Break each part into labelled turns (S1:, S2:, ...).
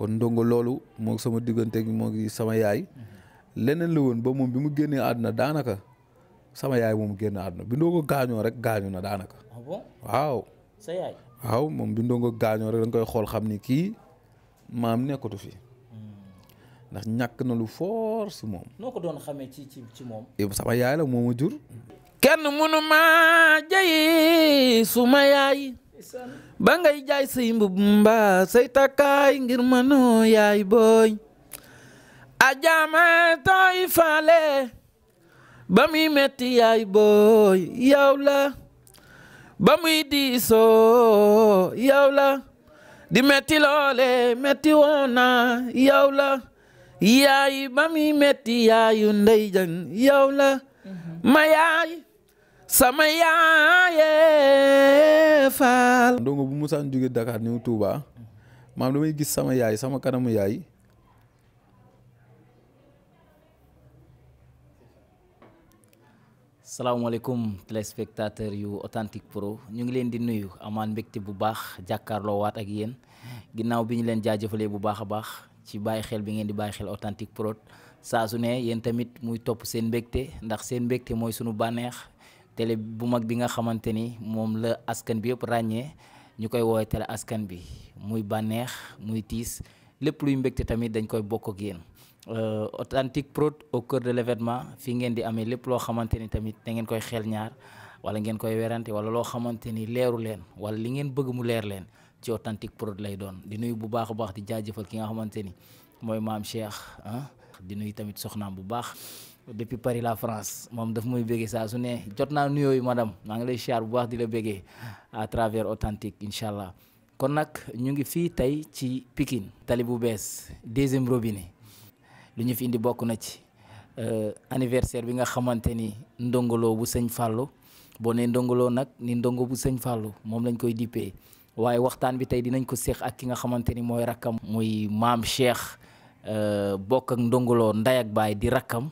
S1: kon ndongo loolu moo sama diggante gi moo ngi sama yaay leneen la woon ba moom bi mu génnee àdduna daanaka sama yaay moom génn àdduna bi ndongo gaañoo rek gaañu na daanaka.
S2: ah bon
S1: waaw.
S2: sa yaay.
S1: waaw moom bi ndongo gaañoo rek da nga koy xool xam ni kii maam nekkatu fi ndax ñàkk na lu fort si moom.
S2: noo ko doon xamee ci moom.
S1: sama yaay la moo ma jur.
S3: kenn mënu ma jayi suma yaay ba ngay jaay say mbub mbaa say takkaay ngir mënoo yaay booy ajaama tooy faale ba muy metti yaay booy yow la ba muy diisoo yow la di metti loole metti woona yow la yaay ba muy metti yaayu ndey jang yow la ma yaay sama yaaye faal.
S1: ndongo bu musaan jóge Dakar ñëw Touba maam damay gis sama yaay sama kanamu yaay.
S2: salaamaaleykum téléspectateur yu Authentique Pro ñu ngi leen di nuyu amaan mbégte bu baax jàkkaarloo waat ak yéen ginnaaw bi ñu leen jaajëfalee bu baax a baax ci bàyyi xel bi ngeen di bàyyi xel Authentique Pro saa su ne yéen tamit muy topp seen mbégte ndax seen mbégte mooy sunu bànneex. télé bu mag bi nga xamante ni moom la askan bi yëpp ràññee ñu koy woowee télé askan bi muy bànneex muy tiis lépp luy mbégte tamit dañ koy bokk ak yéen Authentique Pro au cœur de l'événement fii ngeen di amee lépp loo xamante ni tamit da ngeen koy xel ñaar wala ngeen koy werante wala loo xamante ni leeru leen wala li ngeen bëgg mu leer leen ci Authentique Pro lay doon di nuyu bu baax a baax di jaajëfal ki nga xamante ni mooy maam Cheikh di nuyu tamit soxnaam bu baax. depuis Paris la France moom daf muy béggee saa su ne jot naa nuyooyu madame maa ngi lay siyaar bu baax di la béggee à travers Authentique incha allah kon nag ñu ngi fii tey ci Pikine tali bu bees deuxième robinet lu ñu fi indi bokk na ci anniversaire bi nga xamante ni ndongolo bu sëñ Fallou boo nee ndongolo nag ni ndongo bu sëñ Fallou moom lañ koy dippee waaye waxtaan bi tey dinañ ko seex ak ki nga xamante ni mooy rakkam muy maam Cheikh bokk ak ndongolo nday ak baay di rakkam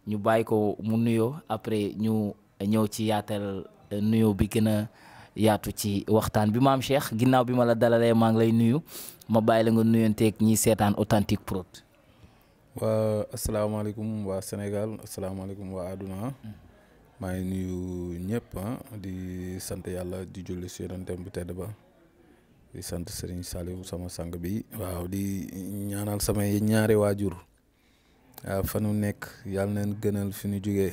S2: ñu bàyyi ko mu nuyoo après ñu ñëw ci yaatal nuyoo bi gën a yaatu ci waxtaan bi maam Cheikh ginnaaw bi ma la dalalee maa ngi lay nuyu ma bàyyi la nga nuyanteeg ñi seetaan Authentique Pro.
S1: waa asalaamaaleykum waa Sénégal asalaamaaleykum waa àdduna maa ngi nuyu ñëpp di sant yàlla di julli si yonentem bu tedd ba di sant Serigne Saliou sama sang bi waaw di ñaanal samay ñaari waajur. waaw fa nu nekk yàlla neen gënal fi ñu jógee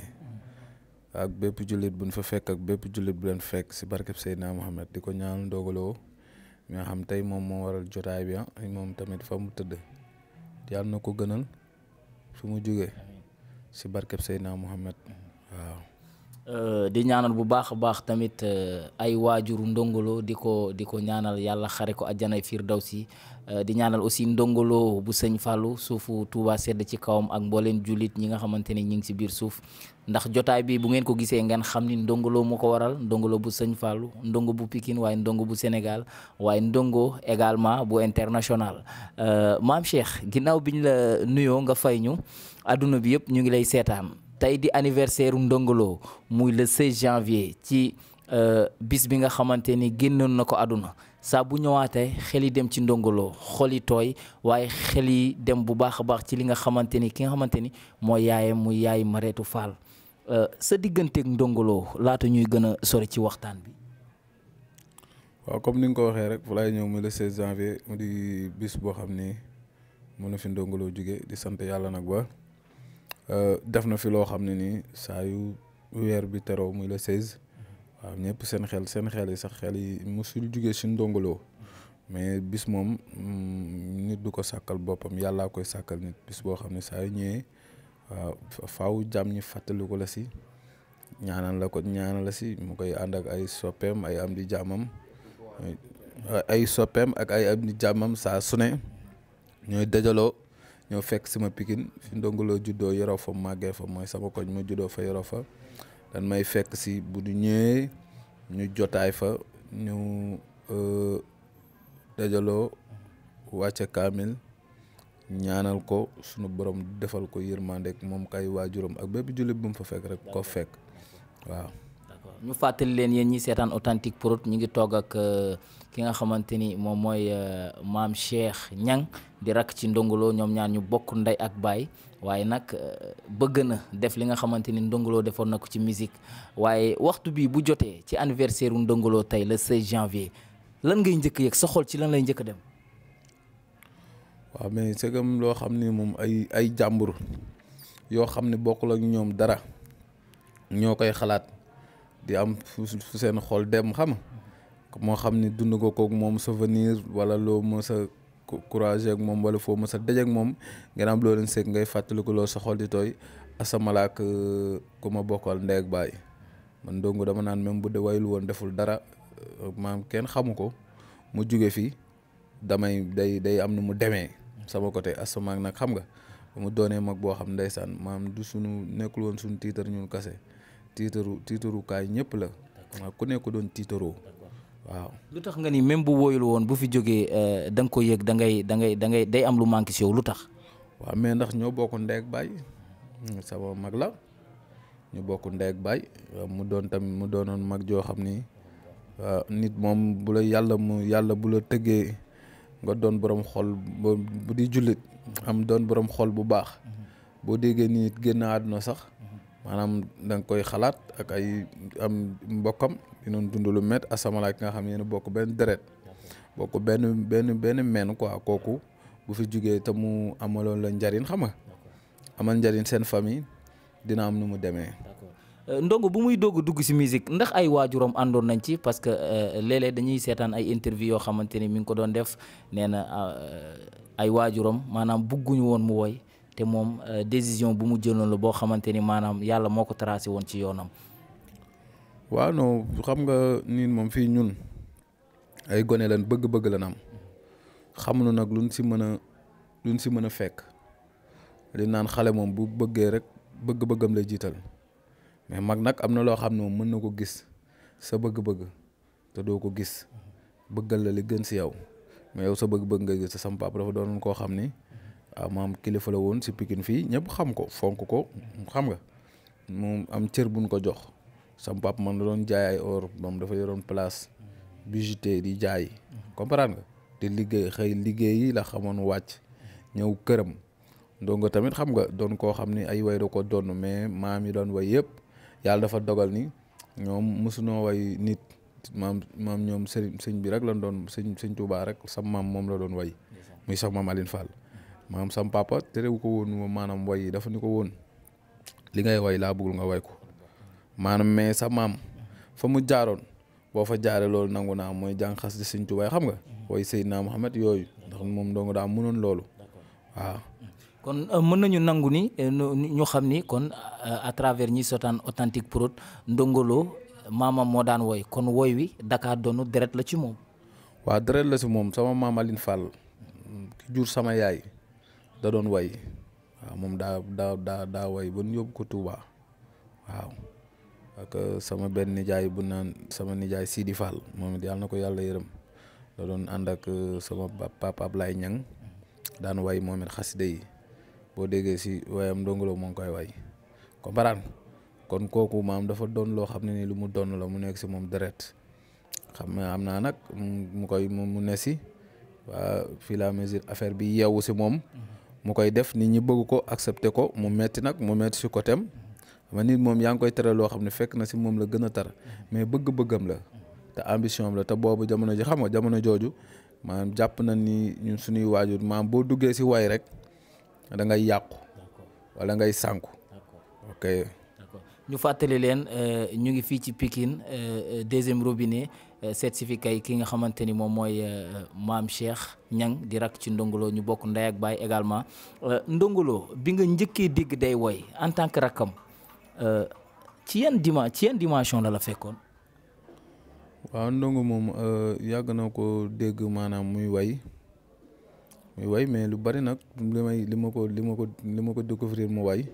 S1: ak bépp jullit bu ñu fa fekk ak bépp jullit bu leen fekk si barkeb Seydina Mohamed di ko ñaanal ndogaloo mi nga xam tey moom moo waral jotaay bi moom tamit fa mu tëdd yàlla na ko gënal fi mu jógee si barkeb Seydina Mohamed waaw.
S2: di ñaanal bu baax a baax tamit ay waajuru ndongolo di ko ñaanal yàlla xare ko àjjanay firdawsi di ñaanal aussi ndongolo bu sëñ Fallou suufu Touba sedd ci kawam ak mbooleen jullit ñi nga xamante ni ñu ngi si biir suuf ndax jotaay bi bu ngeen ko gisee ngeen xam ni ndongolo moo ko waral ndongolo bu sëñ Fallou ndongo bu Pikine waaye ndongo bu Sénégal waaye ndongo également bu international maam Cheikh ginnaaw biñ la nuyoo nga fay ñu adduna bi yëpp ñu ngi lay seetaan. tey di anniversaire ndongolo muy le 16 janvier ci bis bi nga xamante ni génnoon na ko àdduna saa bu ñëwaatee xel yi dem ci ndongolo xol yi tooy waaye xel yi dem bu baax a baax ci li nga xamante ni ki nga xamante ni mooy yaayam muy yaay Mareetu Fall sa digganteeg ndongolo laata ñuy gën a sori ci waxtaan bi.
S1: waaw comme ni nga ko waxee rek fu laay ñëw muy le 16 janvier mu di bis boo xam ni mën na fi ndongolo jóge di sant yàlla nag ba. def na fi loo xam ne nii saa yu weer bi teroo muy le 16 waaw ñëpp seen xel yi sax xel yi musul jugee si ndongolo mais bis moom nit du ko sàkkal boppam yàllaa koy sàkkal nit bis boo xam ne saa yu ñëwee waaw faaw jàmm ñi fàttali ko la si ñaanal la si mu koy ànd ak ay soppeem ay am di jàmmam saa su ne ñooy dajaloo. ñoo fekk sama Pikine fi ndongolo juddoo yoroo fa màggee fa mooy sama koñ ma juddoo fa yoroo fa dan may fekk si bu du ñëwee ñu jotaay fa ñu dajaloo wàcce kaamil ñaanal ko sunu borom defal ko yërmandek moom kay waajuram ak bépp jullit bu mu fa fekk rek ko fekk waaw.
S2: ñu fàttali leen yéen ñi seetaan Authentique Prod ñu ngi toog ak ki nga xamante ni moom mooy maam Cheikh Niang di rakk ci Ndongo Lo ñoom ñaar ñu bokk ndey ak baay waaye nag bëgg na def li nga xamante ni Ndongo Lo defoon na ko ci musique waaye waxtu bi bu jotee ci anniversaire u Ndongo Lo tey le 16 janvier lan ngay njëkk yëg sa xol ci lan lay njëkk a dem.
S1: waaw mais sëgam loo xam ni moom ay jàmbur yoo xam ne bokkul ak ñoom dara ñoo koy xalaat di am fu seen xol dem xam moo xam ni dund ko kook moom souvenir wala loo mës a courage ak moom wala foo mës a daje ak moom ngeen am loo leen seeg ngay fàttaliku loo sa xol di tooy asamalaak ku ma bokkal ndey ak baay man Ndongo dama naan même bu de waylu woon deful dara maam kenn xamu ko mu jóge fi day am nu mu demee sama côté asamaak nag xam nga mu doonee mag boo xam ndeysaan maam du sunu nekkul woon suñu tiitar ñun kase tiitaru kaay ñëpp la waaw ku nekk doon tiitaroo waaw.
S2: lu tax nga ni même bu woyul woon bu fi jógee da nga ko yëg da ngay day am lu manqué si yow lu tax.
S1: waaw mais ndax ñoo bokk ndey ak baay sama mag la ñu bokk ndey ak baay mu doonoon mag joo xam ni nit moom bu la yàlla bu la tëggee nga doon borom xol bu di jullit am doon borom xol bu baax boo déggee nit génn àdduna sax maanaam da nga koy xalaat ak ay am mbokkam di doon dund lu met asamala ki nga xam ne yéen bokk benn deret bokk benn meen quoi kooku bu fi jugee te mu amaloon la njariñ xam nga amal njariñ seen famille dina am nu mu demee.
S2: Ndongo bu muy doog a dugg ci musique ndax ay waajuram àndoon nañ ci parce que léeg-léeg dañuy seetaan ay interview yoo xamante ni mi ngi ko doon def nee na ay waajuram maanaam bugguñu woon mu woy te moom décision bu mu jëloon la boo xamante ni maanaam yàlla moo ko tracé woon ci yoonam.
S1: waaw non xam nga nit moom fii ñun ay gone lan bëgg-bëgg lan am xamuñu nag luñ si mën a fekk li naan xale moom bu bëggee rek bëgg-bëggam lay jiital. mais mag nag am na loo xam ne moom mën na ko gis sa bëgg-bëgg te doo ko gis bëggal la li gën si yow mais yow sa bëgg-bëgg nga gis sama papa dafa doonoon koo xam ni maam kilifa la woon si Pikine fii ñëpp xam ko fonk ko xam nga moom am cër buñ ko jox sama papa man da doon jaay ay or moom dafa yoroon place bijouterie di jaay comprendre nga di liggéey xëy liggéey yi la xamoon wàcc ñëw këram Ndongo tamit xam nga doon koo xam ni ay way da ko doon mais maam yi doon way yëpp yàlla dafa dogal ni ñoom mosunoo way nit maam ñoom sëñ bi rek lan doon sëñ Tuubaa rek sam maam moom la doon way muy sax maam Aline Fall maam sam papa terewu ko woon maanaam way yi dafa ni ko woon li ngay way laa bëggul nga way ko maanaam mais sa maam fa mu jaaroon boo fa jaaree loolu nangu naa mooy jàng xas di sëñ Tuubaa xam nga way Seydina Muhammad yooyu ndax moom Ndongo daa mënoon loolu waaw.
S2: kon mën nañu nangu ni ñu xam ni kon à travers ñi sotaan Authentique Prod Ndongo Lo maamam moo daan woy kon woy wi Dakar doonu deret la ci moom.
S1: waaw deret la ci moom sama maam Aline Fall ki jur sama yaay da doon woy waaw moom daa woy ba ñu yóbbu ko Touba waaw ak sama benn nijaay bu naan sama nijaay Sidi Fall moom it yàlla na ko yàlla yërëm da doon ànd ak sama papa Ablaye Niang daan woy moom it xasida yi boo déggee si wayam Ndongo Lo moo ngi koy way comprendre kon kooku maam dafa doon loo xam ne ni lu mu doon la mu nekk si moom deret xam nga am naa nag mu ne si waa fii la mesure affaire bi yeewu si moom mu koy def nit ñi bëgg ko accepter ko mu metti nag mu metti si côté am ma nit moom yaa ngi koy tere loo xam ne fekk na si moom la gën a tar mais bëgg-bëggam la te ambition am la te boobu jamono ji xam nga jamono jooju maanaam jàpp na ni ñun suñuy waajur maam boo duggee si way rek da ngay yàqu wala ngay sànku ok.
S2: ñu fàttali leen ñu ngi fii ci Pikine deuxième robinet certificat ki nga xamante ni moom mooy maam Cheikh Niang di rakk ci Ndongo Lo ñu bokk ndey ak baay également Ndongo Lo bi nga njëkkee dégg day woy en tant que rakkam ci yan dimension la fekkoon.
S1: waaw Ndongo moom yàgg na ko dégg maanaam muy way mais lu bari nag li ma ko découvrir mu way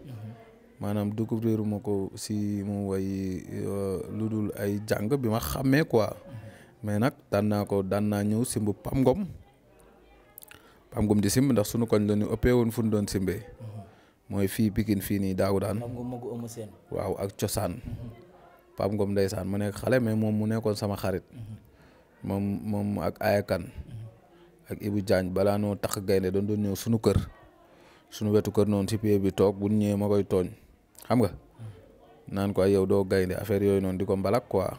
S1: maanaam découvrir ma ko si mu way lu dul ay jàng bi ma xàmmee quoi mais nag daan naa ñëw simb Pam Ngom di simb ndax sunu koñ la ñu ëppee woon fu ñu doon simbee mooy fii Pikine fii nii daaw daan waaw ak cosaan Pape Ngom ndeysaan ma nekk xale mais moom mu nekkoon sama xarit moom ak Ayakan ak Ibou Diagne balaa noo tax gaynde doon ñëw suñu kër suñu wetu kër noonu ci pied bi toog bu ñëwee ma koy tooñ xam nga naan ko ay yow doo gaynde affaire yooyu noonu di ko mbalak quoi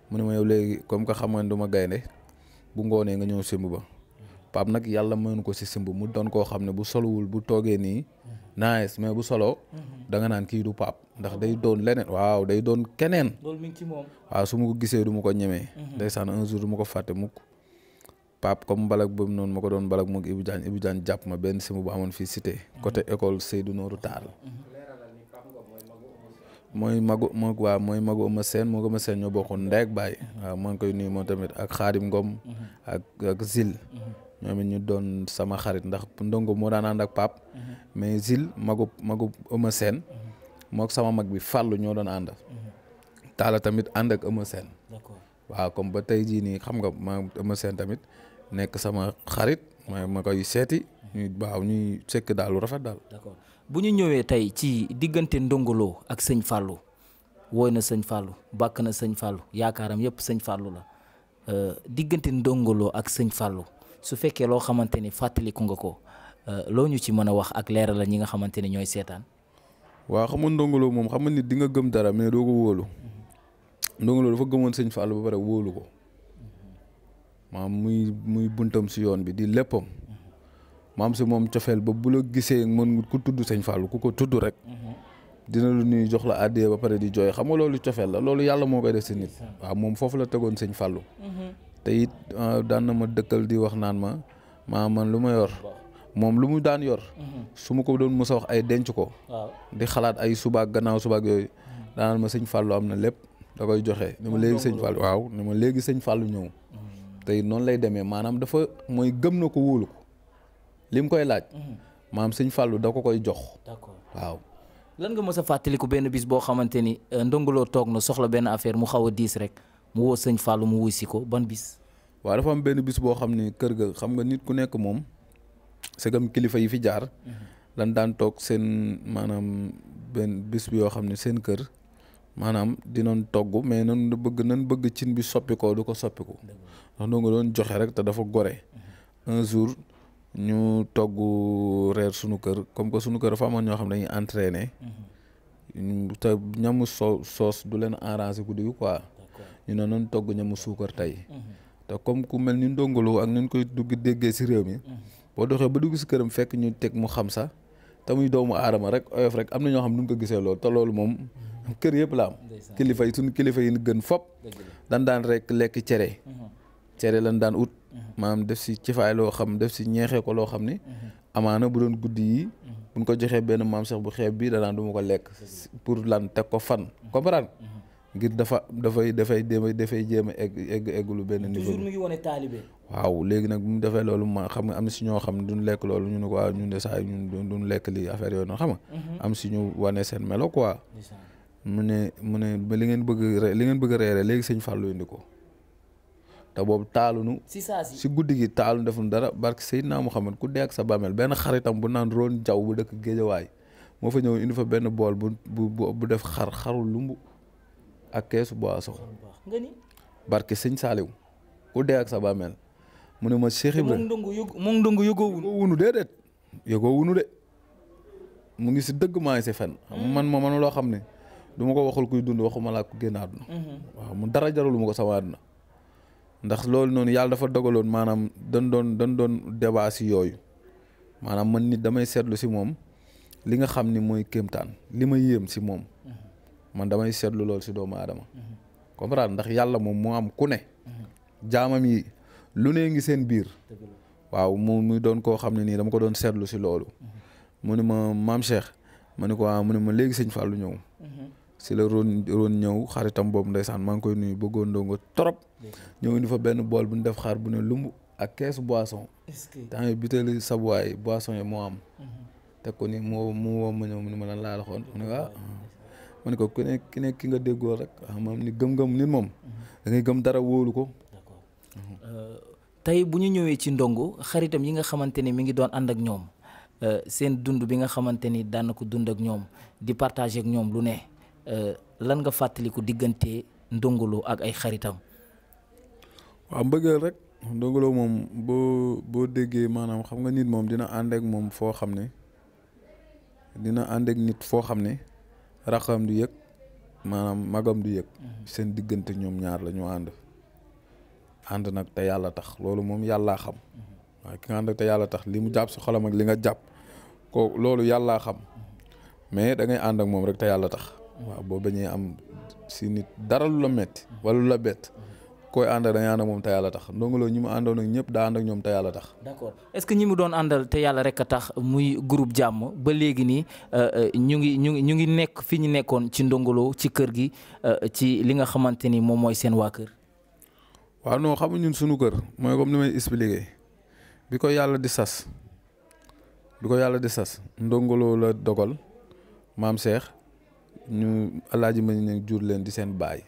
S1: mu ne ma yow léegi comme que xam nga ne du ma gaynde bu ngoonee nga ñëw simb ba Pape nag yàlla mënu ko si simb mu doon koo xam ne bu solowul bu toogee nii nice mais bu solo da nga naan kii du Pape ndax day doon leneen waaw day doon keneen
S2: loolu mi ngi ci moom.
S1: waaw su ma ko gisee du ma ko ñemee ndeysaan un jour du ma ko fàtte mukk Pape comme mbalak boobu noonu ma ko doon mbalak moog Ibou Diagne jàpp ma benn simb bu amoon fii cité côté école Seydou Nourou Tall mooy magu Eumeu Sène moo Eumeu Sène ñoo bokkoon ndeeg baay waaw maa ngi koy nuyu moom tamit ak Xaadim Ngom ak Zil ñoom it ñu doon sama xarit ndax ndongo moo daan ànd ak Pape mais Zil magu Eumeu Sène mook sama mag bi Fallou ñoo doon ànd Talla tamit ànd ak Eumeu Sène waaw comme ba tey jii nii xam nga ma Eumeu Sène tamit nekk sama xarit ma koy seeti ñuy sekk daal lu rafet daal.
S2: d'accord bu ñu ñëwee tey ci diggante Ndongo Lo ak sëñ Fallou wooy na sëñ Fallou bàkk na sëñ Fallou yaakaaram yëpp sëñ Fallou la diggante Ndongo Lo ak sëñ Fallou su fekkee loo xamante ni fàttaliku nga ko loo ñu ci mën a wax ak leeral la ñi nga xamante ni ñooy seetaan.
S1: waaw xam nga Ndongo Lo moom xam nga nit di nga gëm dara mais doo ko wóolu Ndongo Lo dafa gëmoon sëñ Fallou ba pare wóolu ko maam muy buntam si yoon bi di léppam maam si moom cofeel ba bu la gisee mën ku tudd sëñ Fallou ku ko tudd rek dina lu ñuy jox la àddee ba pare di jooy xam nga loolu cofeel la loolu yàlla moo koy def si nit waaw moom foofu la tegoon sëñ Fallou te it daan na ma dëkkal di wax naan ma man lu ma yor moom lu mu daan yor su ma ko doon mës a wax ay denc ko di xalaat ay subaak gannaaw subaak yooyu daanal ma sëñ Fallou am na lépp da koy joxe ni ma léegi sëñ Fallou waaw ni ma léegi sëñ Fallou ñëw tey noonu lay demee maanaam dafa mooy gëm na ko wóolu ko li mu koy laaj maanaam sëñ Fallou da ko koy jox.
S2: d'accord
S1: waaw.
S2: lan nga mës a fàttaliku benn bis boo xamante ni Ndongo Lo toog na soxla benn affaire mu xaw a diis rek mu woo sëñ Fallou mu wuy si ko ban bis.
S1: waaw dafa am benn bis boo xam ni kër ga xam nga nit ku nekk moom segam kilifa yi fi jaar. lan daan toog seen maanaam benn bis bi yoo xam ne seen kër. maanaam dinoon togg mais nan bëgg cin bi soppi ko du ko soppi ko ndax Ndongo doon joxe rek te dafa gore un jour ñu togg reer sunu kër comme que sunu kër dafa amoon ñoo xam ne dañuy entraîner te ñamu soos du leen arranger guddi gi quoi ñu ne noonu togg ñamu suukar tey te comme ku mel ni Ndongo Lo ak ñu koy dugg déggee si réew mi boo doxee ba dugg si këram fekk ñu teg mu xam sa te muy doomu aadama rek oyof rek am na ñoo xam ne duñ ko gisee loolu te loolu moom kër yëpp la am kilifa yi suñu kilifa yi gën fop daan rek lekk cere lan daan ut maanaam def si cifaay loo xam def si ñeexee ko loo xam ni amaana bu doon guddi yi buñ ko joxee benn maam Cheikh bu xeeb bi danaan du ma ko lekk pour lan teg ko fan comprendre ngir dafay jéem a eggulu benn niveau
S2: toujours mu ngi wane taalibe
S1: waaw léegi nag bu mu defee loolu ma xam nga am si ñoo xam ne duñ lekk loolu ñu ne ko waaw ñun de saa ñun duñ lekk lii affaire yooyu noonu xam nga am si ñu wane seen melo quoi mu ne li ngeen bëgg a reere léegi sëñ Fallou indi ko te boobu taalunu si guddi gi taalunu defuñu dara barke Seydina Muhammad ku dee ak sa bàmmeel benn xaritam bu naan roon jaw bu dëkk Géejawaay moo fa ñëw indi fa benn bool bu def xaru lumb ak keesu boisson barke sëñ Saaliw ku dee ak sa bàmmeel mu ne ma Cheikh Ibrahima
S2: moom Ndongo yëgoo
S1: wunu déedéet yëgoo wunu de mu ngi si dëgg maa ngi si fen man loo xam ne du ma ko waxul kuy dund waxuma laa ko génn àdduna waaw mu dara jarulu ma ko sama àdduna ndax loolu noonu yàlla dafa dogaloon maanaam dañ doon débat si yooyu maanaam man nit damay seetlu si moom li nga xam ni mooy kéemtaan li ma yéem si moom man damay seetlu loolu si doomu aadama comprendre ndax yàlla moom moo am ku ne jaamam yi lu ne ngi seen biir waaw muy doon koo xam ne nii dama ko doon seetlu si loolu mu ne ma maam Cheikh ma ne ko waaw mu ne ma léegi sëñ Fallou ñëw si la roon ñëw xaritam boobu ndeysaan maa ngi koy nuyu bëggoon Ndongo trop ñëw indi fa benn bool bu ñu def xaar bu ne lumb ak keesu boisson temps yi bitéeli sabuwaay boisson yi moo am teg ko ni mu woo ma ñëw mu ne ma lan laa la xoon mu ne waaw ma ne ko ki nga déggoo rek waaw moom ni gëm-gëm nit moom da ngay gëm dara wóolu ko
S2: tey bu ñu ñëwee ci Ndongo xaritam yi nga xamante ni mi ngi doon ànd ak ñoom seen dund bi nga xamante ni daan na ko dund ak ñoom di partager ak ñoom lu ne lan nga fàttaliku diggante Ndongo Lo ak ay xaritam.
S1: waaw mbëggeel rek Ndongo Lo moom boo déggee maanaam xam nga nit moom dina ànd ak moom foo xam ne dina ànd ak nit foo xam ne raxam du yëg maanaam magam du yëg seen diggante ñoom ñaar la ñu ànd nag te yàlla tax loolu moom yàllaa xam waaye ki nga ànd ak te yàlla tax li mu jàpp si xolam ak li nga jàpp ko loolu yàllaa xam mais da ngay ànd ak moom rek te yàlla tax waaw boo bañee am si nit dara lu la metti wala lu la bett koy àndal da ngay ànd ak moom te yàlla tax Ndongo Lo ñi mu àndoon ak ñëpp daa ànd ak ñoom te yàlla tax.
S2: d'accord est-ce que ñi mu doon àndal te yàlla rek a tax muy groupe jàmm ba léegi nii ñu ngi nekk fi ñu nekkoon ci Ndongo Lo ci kër gi ci li nga xamante ni moom mooy seen waa kër.
S1: waaw non xam ñun suñu kër mooy comme ni may expliquer bi ko yàlla di sas Ndongo Lo la dogal maam Cheikh ñu alaaji ma ñu jur leen di seen baay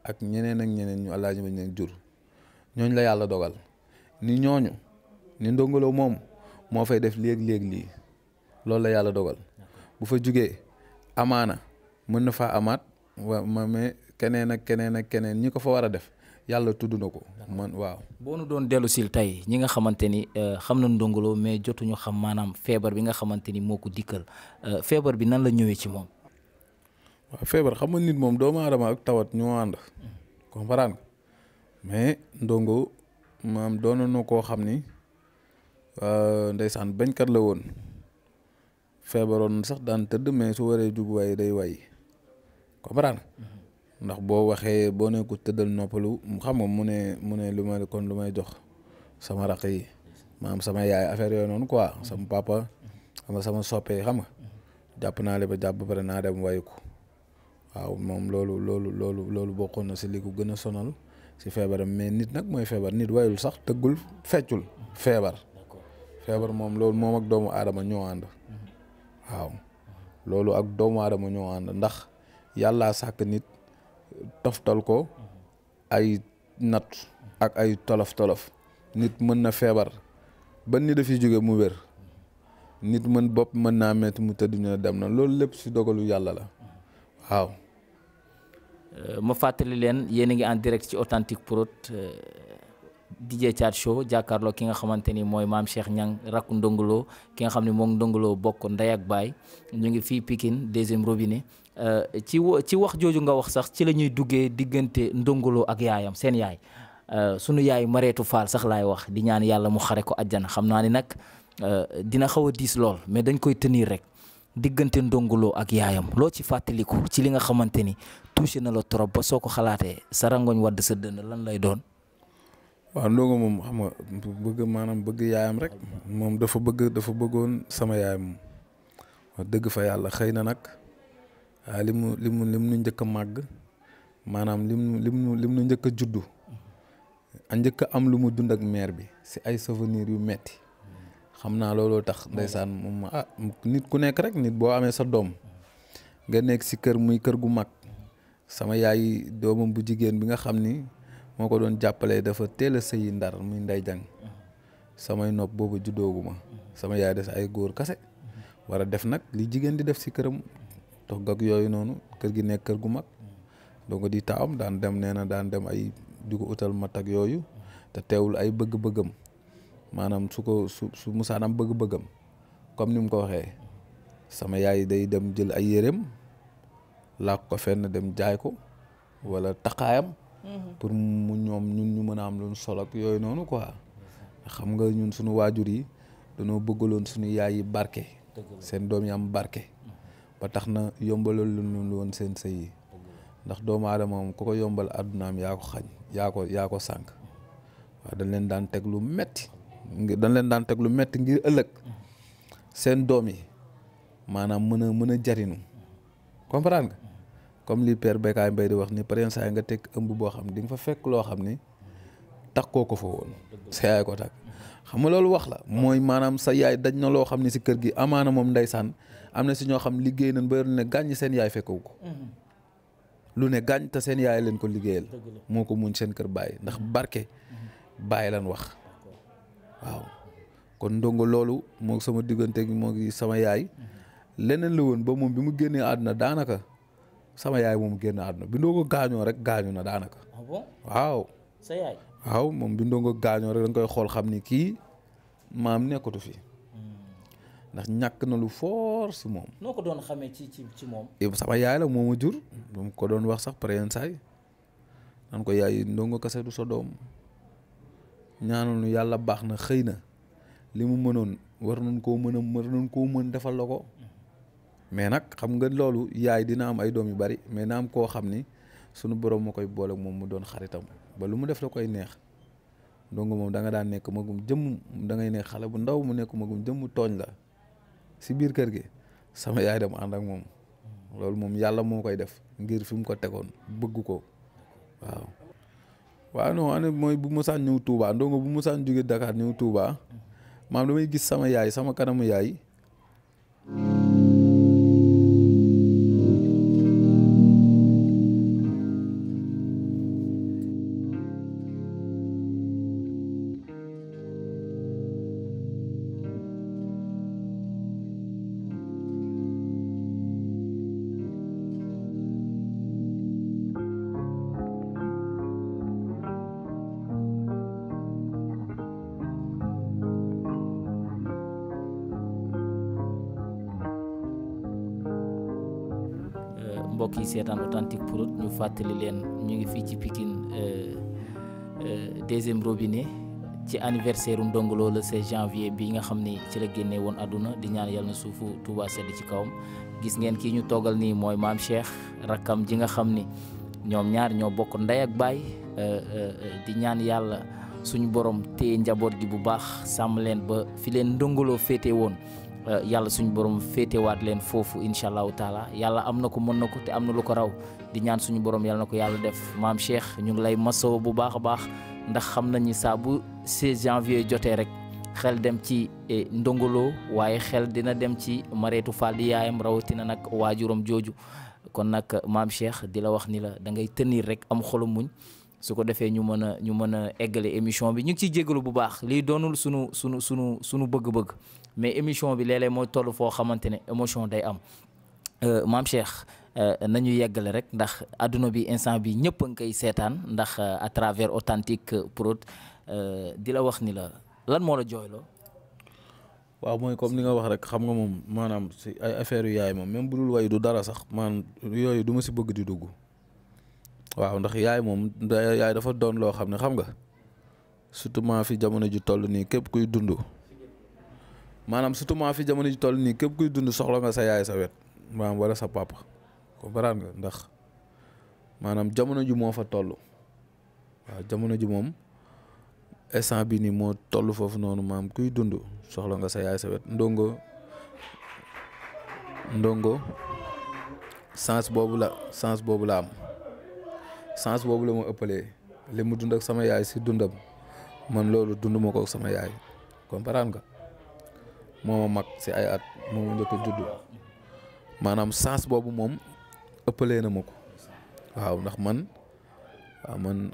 S1: ak ñeneen ñu alaaji ma ñu jur ñooñ la yàlla dogal ni ñooñu ni Ndongo Lo moom moo fay def léeg-léeg lii loolu la yàlla dogal bu fa jugee amaana mën na faa amaat mais keneen ak keneen ñi ko fa war a def yàlla tudd na ko man waaw.
S2: boo nu doon dellu sil tey ñi nga xamante ni xam na Ndongo Lo mais jotuñu xam maanaam feebar bi nga xamante ni moo ko dikkal feebar bi nan la ñëwee ci moom.
S1: waaw feebar xam nga nit moom doomu aadama ak tawat ñoo ànd comprendre nga mais Ndongo maam doon na koo xam ni ndeysaan bañkat la woon feebaroon sax daan tëdd mais su waree jug way day way comprendre ndax boo waxee boo ne ko tëddal noppalu xam nga mu ne lu may jox sama raq yi maam sama yaay affaire yooyu noonu quoi sama papa xam nga sama soppee xam nga jàpp naa le ba jàpp ba pare naa dem wayu ko waaw moom loolu bokkoon na si li ko gën a sonal si feebaram mais nit nag mooy feebar nit wayul sax tëggul feccul feebar moom loolu moom ak doomu aadama ñoo ànd waaw loolu ak doomu aadama ñoo ànd ndax yàllaa sàkk nit toftal ko ay natt ak ay tolof nit mën na feebar ba ni dafiy jóge mu wér nit bopp mën naa metti mu tëdd ñu dem na loolu lépp si dogalu yàlla la waaw.
S2: ma fàttali leen yéen a ngi en direct ci Authentique Prod DJ Thiat Show jàkkaarloo ki nga xamante ni mooy maam Cheikh Niang rakku Ndongo Lo ki nga xam ne moom Ndongo Lo bokk ndey ak baay ñu ngi fii Pikine deuxième robinet ci wax jooju nga wax sax ci la ñuy duggee diggante Ndongo Lo ak yaayam seen yaay sunu yaay Mareetu Fall sax laay wax di ñaan yàlla mu xare ko àjjana xam naa ni nag dina xaw a diis lool mais dañ koy tenir rek diggante Ndongo Lo ak yaayam loo ci fàttaliku ci li nga xamante ni touché na la trop ba soo ko xalaatee sa rangoñ wadd sa dënn lan lay doon.
S1: waaw Ndongo moom xam nga bëgg yaayam rek moom dafa bëggoon sama yaay moom wax dëgg fa yàlla xëy na nag li mu nu njëkk a màgg maanaam lim nu njëkk a juddu a njëkk a am lu mu dund ak mère bi si ay souvenirs yu metti xam naa looloo tax ndeysaan moom nit ku nekk rek nit boo amee sa doom nga nekk si kër muy kër gu mag sama yaay doomam bu jigéen bi nga xam ni moo ko doon jàppale dafa teel a sëyi Ndar muy Ndey Jang samay nopp boobu juddooguma sama yaay des ay góor kase war a def nag li jigéen di def si këram togg ak yooyu noonu kër gi nekk kër gu mag donc di taawam daan dem ay di ko utal mat ak yooyu te teewul ay bëgg-bëggam maanaam su musaanam bëgg-bëggam comme ni mu ko waxee sama yaay day dem jël ay yéreem làkk ko fenn dem jaay ko wala taqaayam pour ñun ñu mën a am lu sol ak yooyu noonu quoi xam nga ñun suñu waajur yi dañoo bëggaloon suñu yaay yi barke seen doom yi am barke ba tax na yombaloon lu woon seen sëy yi ndax doomu aadama moom ku ko yombal àddunaam yaa ko xañ yaa ko sànq waaw dañ leen daan teg lu metti ngir ëllëg seen doom yi maanaam mën a jariñu comprendre nga comme li père Bécaye Mbaye di wax ni par exemple nga teg ëmb boo xam di nga fa fekk loo xam ni takkoo ko fa woon sa yaay ko takk xam nga loolu wax la mooy maanaam sa yaay daj na loo xam ne si kër gi amaana moom ndeysaan am na si ñoo xam liggéey nañ ba yor ne gàññ seen yaay fekkewu ko lu ne gàññ te seen yaay leen ko liggéeyal moo ko muñ seen kër bàyyi ndax barke bàyyi lan wax waaw kon Ndongo loolu moo sama diggante moo ngi sama yaay leneen la woon ba moom bi mu génnee àdduna daanaka sama yaay moom génn àdduna bi Ndongo gaañoo rek gaañu na daanaka.
S2: ah bon
S1: waaw.
S2: sa yaay.
S1: waaw moom bi Ndongo gaañoo rek da nga koy xool xam ni kii maam nekkatu fi ndax ñàkk na lu fort si moom.
S2: noo ko doon xamee ci moom.
S1: sama yaay la moo ma jur mu ko doon wax sax pare yenn saay nan ko yaay Ndongo kase du sa doom ñaanal nu yàlla baax na xëy na li mu mënoon war nañ koo mën defal la ko. mais nag xam nga loolu yaay dina am ay doom yu bari mais na am koo xam ni sunu borom moo koy boole moom mu doon xaritam ba lu mu def la koy neex Ndongo moom da nga daan nekk magum jëmm da ngay nekk xale bu ndaw mu nekk magum jëmm tooñ la si biir kër gi sama yaay dem ànd ak moom loolu moom yàlla moo koy def ngir fi mu ko tegoon bëgg ko waaw. waaw non ane mooy bu mosaan ñëw Touba Ndongo bu mosaan jóge Dakar ñëw Touba maam damay gis sama yaay sama kanamu yaay.
S2: mbokk yi seetaan Authentique Prod ñu fàttali leen ñu ngi fii ci Pikine deuxième robinet ci anniversaire u Ndongo Lo le 16 janvier bi nga xam ni ci la génnee woon àdduna di ñaan yàlla na suufu Touba sedd ci kawam. gis ngeen kii ñu toogal nii mooy maam Cheikh rakkam ji nga xam ni ñoom ñaar ñoo bokk ndey ak baay di ñaan yàlla suñu borom téye njaboot gi bu baax sàmm leen ba fi leen Ndongo Lo féete woon yàlla suñu borom féetewaat leen foofu incha allahu taala yàlla am na ko mën na ko te am na lu ko raw di ñaan suñu borom yàlla na ko yàlla def maam Cheikh ñu ngi lay masoo bu baax a baax ndax xam nañ ni saa bu 16 janvier jotee rek xel dem ci Ndongo Lo waaye xel dina dem ci Mareetu Fall di yaayam rawatina nag waajuram jooju kon nag maam Cheikh di la wax ni la da ngay tenir rek am xolu muñ su ko defee ñu mën a eggale émission bi ñu ngi ciy jégalu bu baax lii doonul sunu bëgg-bëgg mais émission bi léeg-léeg mooy toll foo xamante ne émotion day am maam Cheikh nañu yeggale rek ndax adduna bi instant bi ñëpp a ngi koy seetaan ndax à travers Authentique Prod di la wax ni la lan moo la jooyloo.
S1: waaw mooy comme ni nga wax rek xam nga moom maanaam si ay affaire yu yaay moom même bu dul way du dara sax man yooyu du ma si bëgg di dugg waaw ndax yaay moom yaay dafa doon loo xam ne xam nga surtout maa fi jamono ji toll nii képp kuy dund maanaam surtout maa fi jamono ji toll nii képp kuy dund soxla nga sa yaay sa wet maanaam wala sa papa comprendre nga ndax maanaam jamono ji moo fa toll waaw jamono ji moom instant bi nii moo toll foofu noonu maam kuy dund soxla nga sa yaay sa wet Ndongo sens boobu la am sens boobu la ma ëppalee li mu dund ak sama yaay si dundam man loolu dund ma ko ak sama yaay comprendre nga moo ma mag si ay at moo ma njëkk a judd maanaam sens boobu moom ëppalee na ma ko waaw ndax man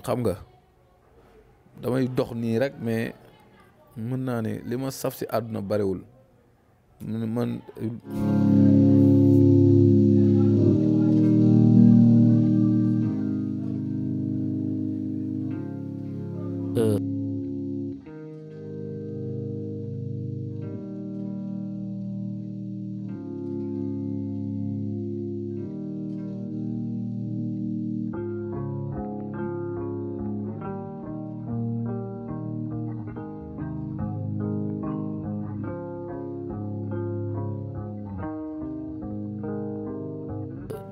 S1: xam nga damay dox nii rek mais mën naa ne li ma saf si àdduna bariwul man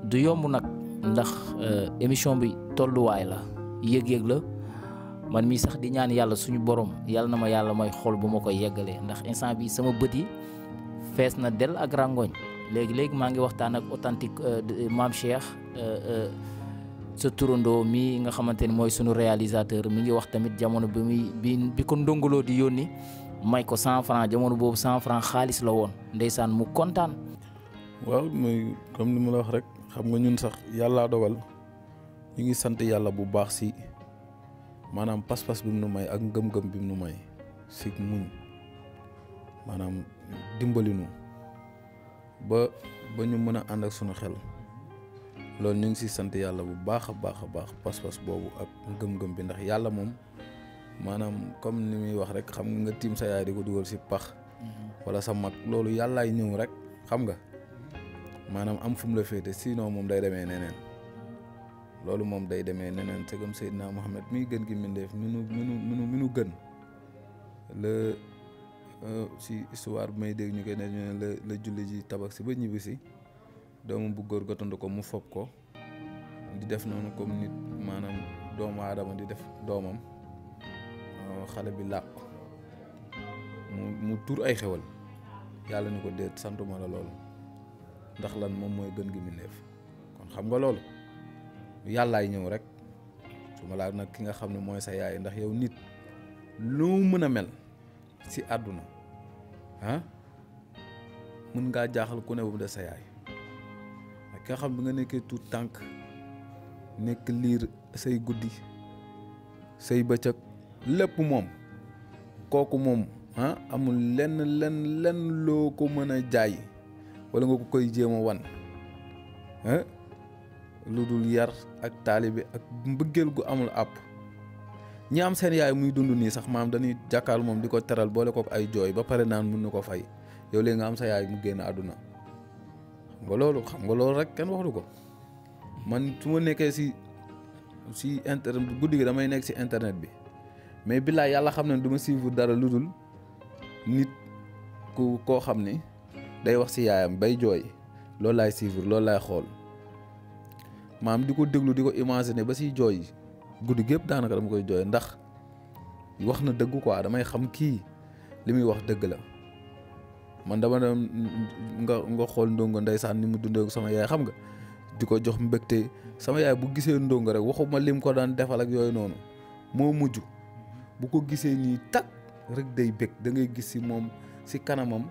S2: du yomb nag ndax émission bi tolluwaay la yëg-yëg la man mii sax di ñaan yàlla suñu borom yàlla na ma yàlla may xol bu ma koy yeggalee ndax instant bi sama bët yi fees na del ak rangoñ léegi maa ngi waxtaan ak Authentique maam Cheikh sa turandoo mi nga xamante ni mooy sunu réalisateur mi ngi wax tamit jamono bi ko Ndongo Lo di yónni may ko 100 francs jamono boobu 100 francs xaalis la woon ndeysaan mu kontaan.
S1: waaw muy comme ni ma la wax rek xam nga ñun sax yàllaa dogal ñu ngi sant yàlla bu baax si maanaam pas-pas bi mu nu may ak ngëm-ngëm bi mu nu may si muñ maanaam dimbali nu ba ñu mën a ànd ak sunu xel loolu ñu ngi si sant yàlla bu baax a baax a baax pas-pas boobu ak ngëm-ngëm bi ndax yàlla moom maanaam comme ni muy wax rek xam nga tiim sa yaay di ko dugal si pax wala sa mag loolu yàllaay ñëw rek xam nga maanaam am fu mu la féete sinon moom day demee neneen loolu moom day demee neneen segam Seydina Muhammad miy gën gi mbindeef minu gën la si histoire bi may dégg ñu koy ne ñu ne la julli ji tabax si ba ñibbi si doomu bu góor gotand ko mu fob ko di def noonu comme nit maanaam doomu aadama di def doomam xale bi làqu mu tur ay xewal yàlla ni ko déet santuma la loolu ndax lan moom mooy gën gi mbindeef kon xam nga loolu yàllaay ñëw rek su ma laa nag ki nga xam ne mooy sa yaay ndax yow nit loo mën a mel si àdduna mën ngaa jaaxal ku ne bu de sa yaay ak ki nga xam bi nga nekkee tuut tànk nekk liir say guddi say bëccëg lépp moom kooku moom amul lenn loo ko mën a jaay wala nga ko koy jéem a wan lu dul yar ak taalibe ak mbëggeel gu amul àpp ñi am seen yaay muy dund nii sax maam dañuy jàkkaarlu moom di ko teral boole ko ay jooy ba pare naan mun na ko fay yow léegi nga am sa yaay mu génn àdduna xam nga loolu rek kenn waxatu ko man su ma nekkee si internet guddi gi damay nekk si internet bi mais billaay yàlla xam ne du ma suivre dara lu dul nit koo xam ni day wax si yaayam bay jooy loolu laay suivre loolu laay xool maam di ko déglu di ko imaginer ba siy jooy guddi gépp daanaka dama koy jooy ndax wax na dëgg quoi damay xam kii li muy wax dëgg la man dama dem nga xool ndongo ndeysaan ni mu dundee sama yaay xam nga di ko jox mbégte sama yaay bu gisee ndongo rek waxuma lim ko daan defal ak yooyu noonu moo mujj bu ko gisee nii tak rek day bég da ngay gis si moom si kanamam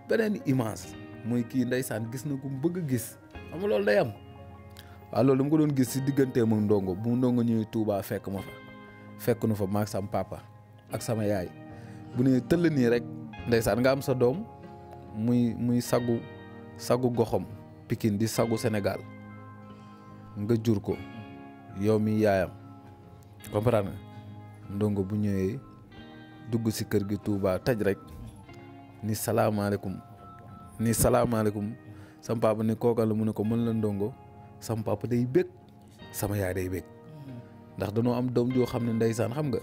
S1: beneen image mooy kii ndeysaan gis na ko bëgg a gis xam nga loolu day am waaw loolu dama ko doon gis si digganteem ak ndongo bu ndongo ñëwee Touba fekk nu fa maag sam papa ak sama yaay bu ne tëll nii rek ndeysaan nga am sa doom muy sagu goxam Pikine di sagu Sénégal nga jur ko yow mi yaayam comprendre nga ndongo bu ñëwee dugg si kër gi Touba taj rek ni salaamaaleykum sam papa ni kooka la mu ne ko mën la ndongo sam papa day bég sama yaay day bég ndax danoo am doom joo xam ne ndeysaan xam nga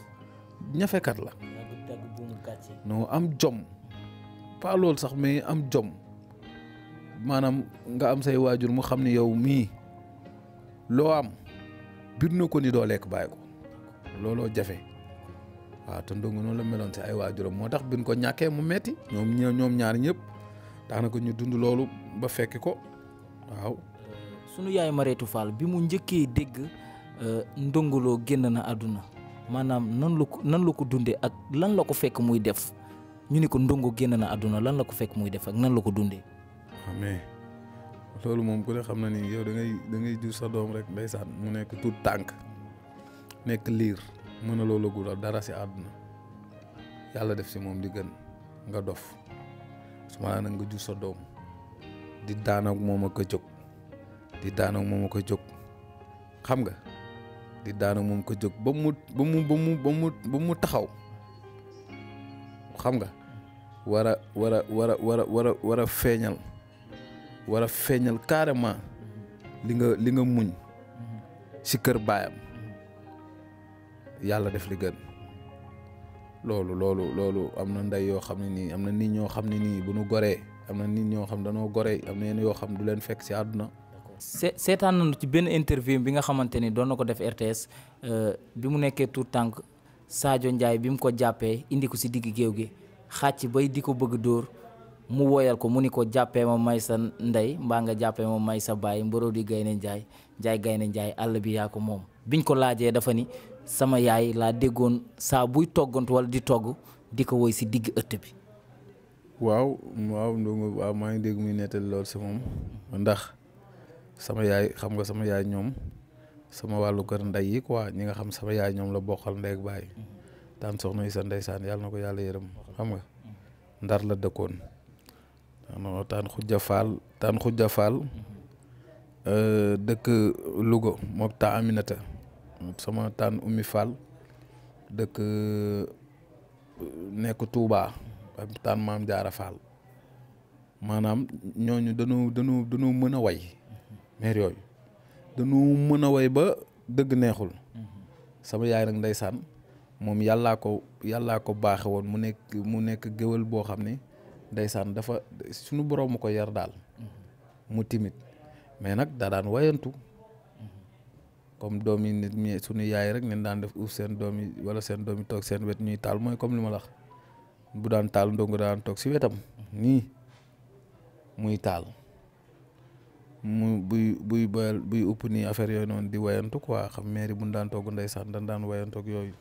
S1: ñafekat la noo am jom pas loolu sax mais am jom maanaam nga am say waajur mu xam ne yow mii loo am bir na ko ni doo lekk bàyyi ko looloo jafe waaw te ndongo noonu la meloon si ay waajuram moo tax bin ko ñàkkee mu metti ñoom ñaar ñëpp daanaka ñu dund loolu ba fekki ko waaw.
S2: sunu yaay Marietou Fall bi mu njëkkee dégg Ndongo Lo génn na àdduna maanaam nan la ko dundee ak lan la ko fekk muy def ñu ni ko Ndongo génn na àdduna lan la ko fekk muy def ak nan la ko dundee.
S1: waaw mais loolu moom ku ne xam na ni yow da ngay jur sa doom rek ndeysaan mu nekk tuut tànk nekk liir mën a loolu gudda dara si àdduna yàlla def si moom di gën nga dof su ma nag nga jur sa doom di daan ak moom ak a jóg xam nga di daan ak moom ko jóg ba mu taxaw xam nga war a feeñal carrément li nga muñ si kër baayam yàlla def li gën loolu am na ndey yoo xam ne nii am na nit ñoo xam ne nii bu nu goree am na nit ñoo xam danoo goree am na yenn yoo xam du leen fekk si àdduna.
S2: seetaan nañu ci benn interview bi nga xamante ni doon na ko def RTS bi mu nekkee tout tànk Sadio Ndiaye bi mu ko jàppee indi ko si digg géew gi xàcc bay di ko bëgg dóor mu woyal ko mu ni ko jàppee ma may sa ndey mbaa nga jàppee ma may sa baay mboroo di Gaynde Njaay Gaynde Njaay àll bi yaa ko moom biñ ko laajee dafa ni sama yaay laa déggoon saa buy toggantu wala di togg di ko woy si digg ëtt bi.
S1: waaw Ndongo waaw maa ngi dégg muy nettali lool si moom ndax sama yaay xam nga sama yaay ñoom sama wàllu kër ndey yi quoi ñi nga xam sama yaay ñoom la bokkal ndey ak baay daan soxna yi sa ndeysaan yàlla na ko yàlla yërëm xam nga ndar la dëkkoon taan xujja faal dëkk Louga mook ta Aminata sama taan Oumy Fall dëkk nekk Touba ak taan Maam Jaara Fall maanaam ñooñu dañoo mën a way maire yooyu dañoo mën a way ba dëgg neexul sama yaay nag ndeysaan moom yàllaa ko baaxe woon mu nekk géwél boo xam ne ndeysaan dafa suñu borom mu ko yar daal mu timit mais nag daa daan wayantu comme doom yi nit ñi suñu yaay rek nen daan def uuf seen doom yi wala seen doom yi toog seen wet ñuy taal mooy comme li ma la wax bu daan taal ndongo daan toog si wetam nii muy taal mu buy upp nii affaire yooyu noonu di wayantu quoi xam mairie bu ñu daan togg ndeysaan dañ daan wayantoog yooyu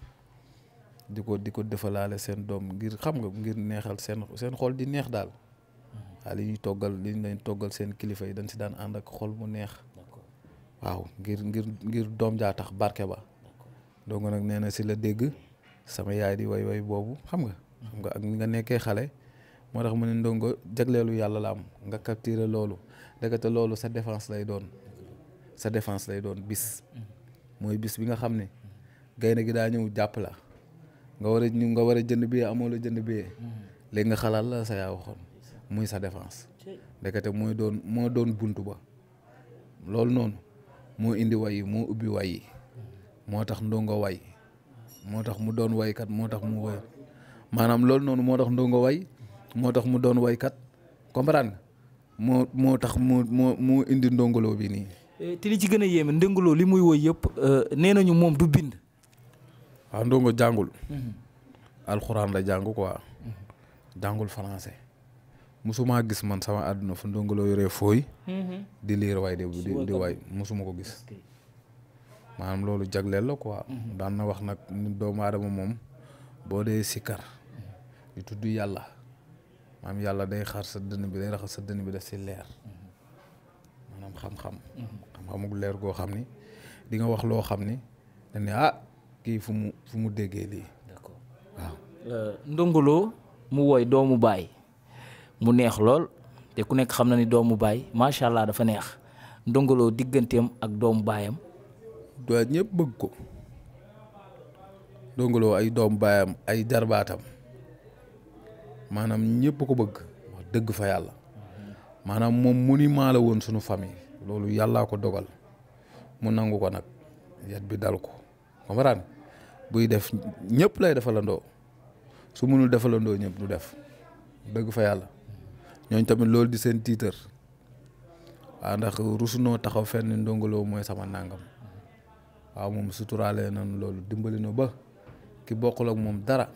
S1: di ko defalaale seen doom ngir xam nga ngir neexal seen xol di neex daal waaw li ñu leen toggal seen kilifa yi dañ si daan ànd ak xol mu neex waaw ngir doom jaa tax barke ba donc nag nee na si la dégg sama yaay di way boobu xam nga ak nga nekkee xale moo tax mu ne ndongo jagleelu yàlla la am nga capturer loolu ndekete loolu sa défense lay doon bis mooy bis bi nga xam ne gaynde gi daa ñëw jàpp la nga war a jënd billet amoo la jënd billet léegi nga xalaat la sa yaa waxoon muy sa défense ndekete moo doon buntu ba loolu noonu moo indi way yi moo ubbi way yi moo tax ndongo way moo tax mu doon waykat moo tax mu way maanaam loolu noonu moo tax ndongo way moo tax mu doon waykat comprendre nga moo tax moo indi ndongoloo bi nii.
S2: te li ci gën a yéeme ndongoloo li muy woy yëpp nee nañu moom du bind.
S1: waaw ndongo jàngul. alxuraan la jàng quoi. jàngul français. musuma gis man sama àdduna fu ndongoloo yoree fooy. di liir way di way musuma ko gis. maanaam loolu jagleel la quoi. daan na wax nag doomu aadama moom boo dee sikkar di tudd yàlla. maam yàlla day xar sa dënn bi day raxas sa dënn bi def si leer maanaam xam-xamuk leer goo xam ni di nga wax loo xam ni dañ ne kii fu mu déggee lii.
S2: d'accord
S1: waaw.
S2: Ndongo Lo mu woy doomu baay mu neex lool te ku nekk xam na ni doomu baay macha allah dafa neex Ndongo Lo digganteem ak doomu baayam.
S1: doy ñëpp bëgg ko Ndongo Lo ay doomu baayam ay jarbaatam. maanaam ñëpp ko bëgg wax dëgg fa yàlla maanaam moom monument la woon suñu famille loolu yàllaa ko dogal mu nangu ko nag yat bi dal ko comprendre buy def ñëpp lay defalandoo su mënul defalandoo ñëpp du def dëgg fa yàlla ñooñ tamit loolu di seen tiitër waaw ndax rusunoo taxaw fenn Ndongo Lo mooy sama nangam waaw moom suturaale nañ loolu dimbali na ba ki bokkul ak moom dara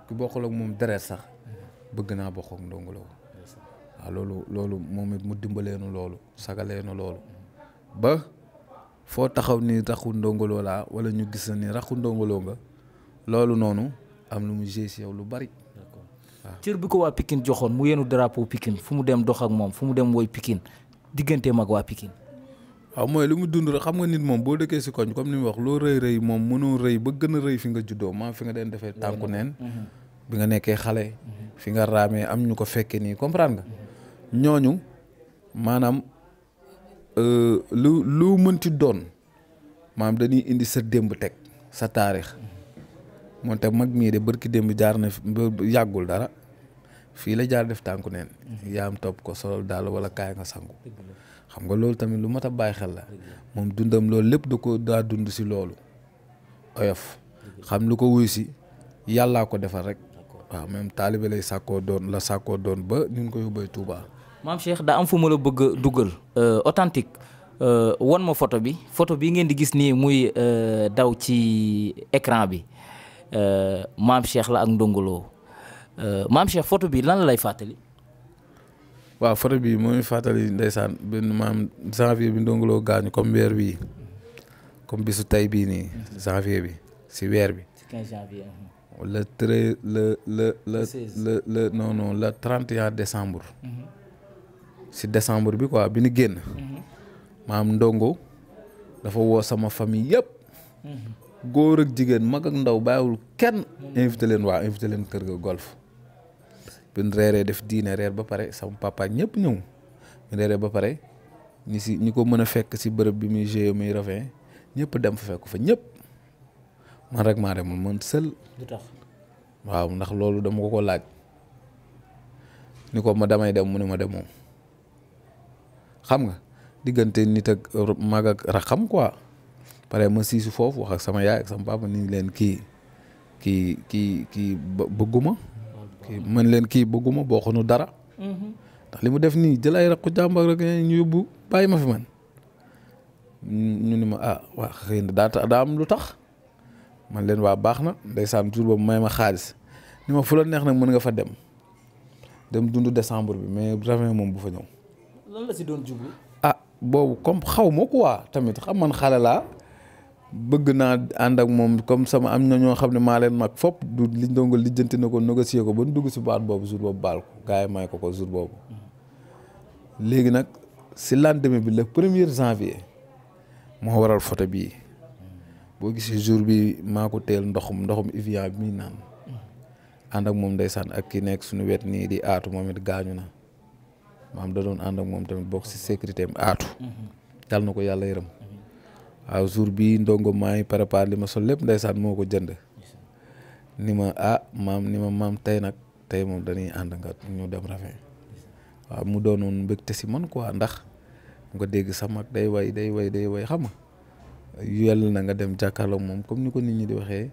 S1: ki bokkul ak moom deret sax bëgg naa bokk ak Ndongo Lo waaw loolu moom it mu dimbalee nu loolu sagalee nu loolu ba foo taxaw ni raxu Ndongo Lo laa wala ñu gis na ni raxu Ndongo Lo nga loolu noonu am lu mu gis si yow lu bari. waaw
S2: cër bi ko waa Pikine joxoon mu yenu drapeau Pikine fu mu dem dox ak moom fu mu dem woy Pikine digganteem ak waa Pikine.
S1: waaw mooy li mu dund rek xam nga nit moom boo dëkkee si koñ comme ni mu wax loo rëy moom mënoo rëy ba gën a rëy fi nga juddoo maam fi nga den defee tànku neen bi nga nekkee xale fi nga raamee am ñu ko fekkee nii comprendre nga ñooñu maanaam lu mënti doon maanaam dañuy indi sa démb teg sa taarix moom te mag mii de bërki démb jaar na yàggul dara fii la jaar def tànku neen yaam topp ko solol daal wala kaay nga sangu xam nga loolu tamit lu mat a bàyyi xel la moom dundam loolu lépp da ko daa dund si loolu oyof xam lu ko wuy si yàllaa ko defal rek waaw même taalibe lay sàkkoo doon ba ñu ko yóbbee Touba.
S2: maam Cheikh daa am fu ma la bëgg a dugal authentique won ma photo bi ngeen di gis nii muy daw ci écran bi maam Cheikh la ak Ndongo Lo maam Cheikh photo bi lan la lay fàttali.
S1: waaw photo bi mooy fàttali ndeysaan benn maam janvier bi Ndongo Lo gaañu comme weer bii comme bisu tey bii nii janvier bi si weer bi.
S2: 15 janvier.
S1: le 31 décembre. si décembre bi quoi bi ñu génn. maam Ndongo dafa woo sama famille yëpp. góor ak jigéen mag ak ndaw bàyyiwul kenn. invité leen kër ga golf. bi ñu reeree def diine reer ba pare sama papa ñëpp ñëw. ñu reeree ba pare ñi ko mën a fekk si bërëb bi muy joué muy Ravin ñëpp dem fa fekk fa ñëpp man rek maa demul man seul.
S2: du tax
S1: waaw ndax loolu dama ko laaj ni ko ma damay dem mu ne ma demoo xam nga diggante nit ak mag ak raxam quoi pare ma siisu foofu wax ak sama yaay ak sama papa ni leen kii bëgguma man leen kii bëgguma bokkuñu dara ndax li mu def nii jël ay raqu jàmbak rek ñu yóbbu bàyyi ma fi man ñu ni ma waa xëy na daa am lu tax man leen waa baax na ndeysaan jour boobu may ma xaalis ni ma fu la neex nag mën nga fa dem dund décembre bi mais Ravin moom bu fa ñëw.
S2: lan la si doon jublu.
S1: boobu comme xaw ma quoi tamit xam man xale laa bëgg naa ànd ak moom comme sama am na ñoo xam ne maa leen mag fop du liñ doon nga lijjanti na ko négocier ko ba nu dugg si baat boobu jour boobu baal ko gars yi may ko jour boobu. léegi nag si lendemain bi le 1er janvier moo waral photo bii boo gisee jour bi maa ko teel ndoxum Evian bi muy naan ànd ak moom ndeysaan ak ki nekk suñu wet nii di aatu moom it gaañu na maam da doon ànd ak moom tamit bokk si sécurité am aatu dal na ko yàlla yërëm waaw jour bi ndongo maa ngi préparé li ma sol lépp ndeysaan moo ko jënd ni ma maam tey moom dañuy ànd nga ñu dem Ravin waaw mu doonoon mbégte si man quoi ndax nga dégg sa mag day way xam nga yell na nga dem jàkkaarloo moom comme ni ko nit ñi di waxee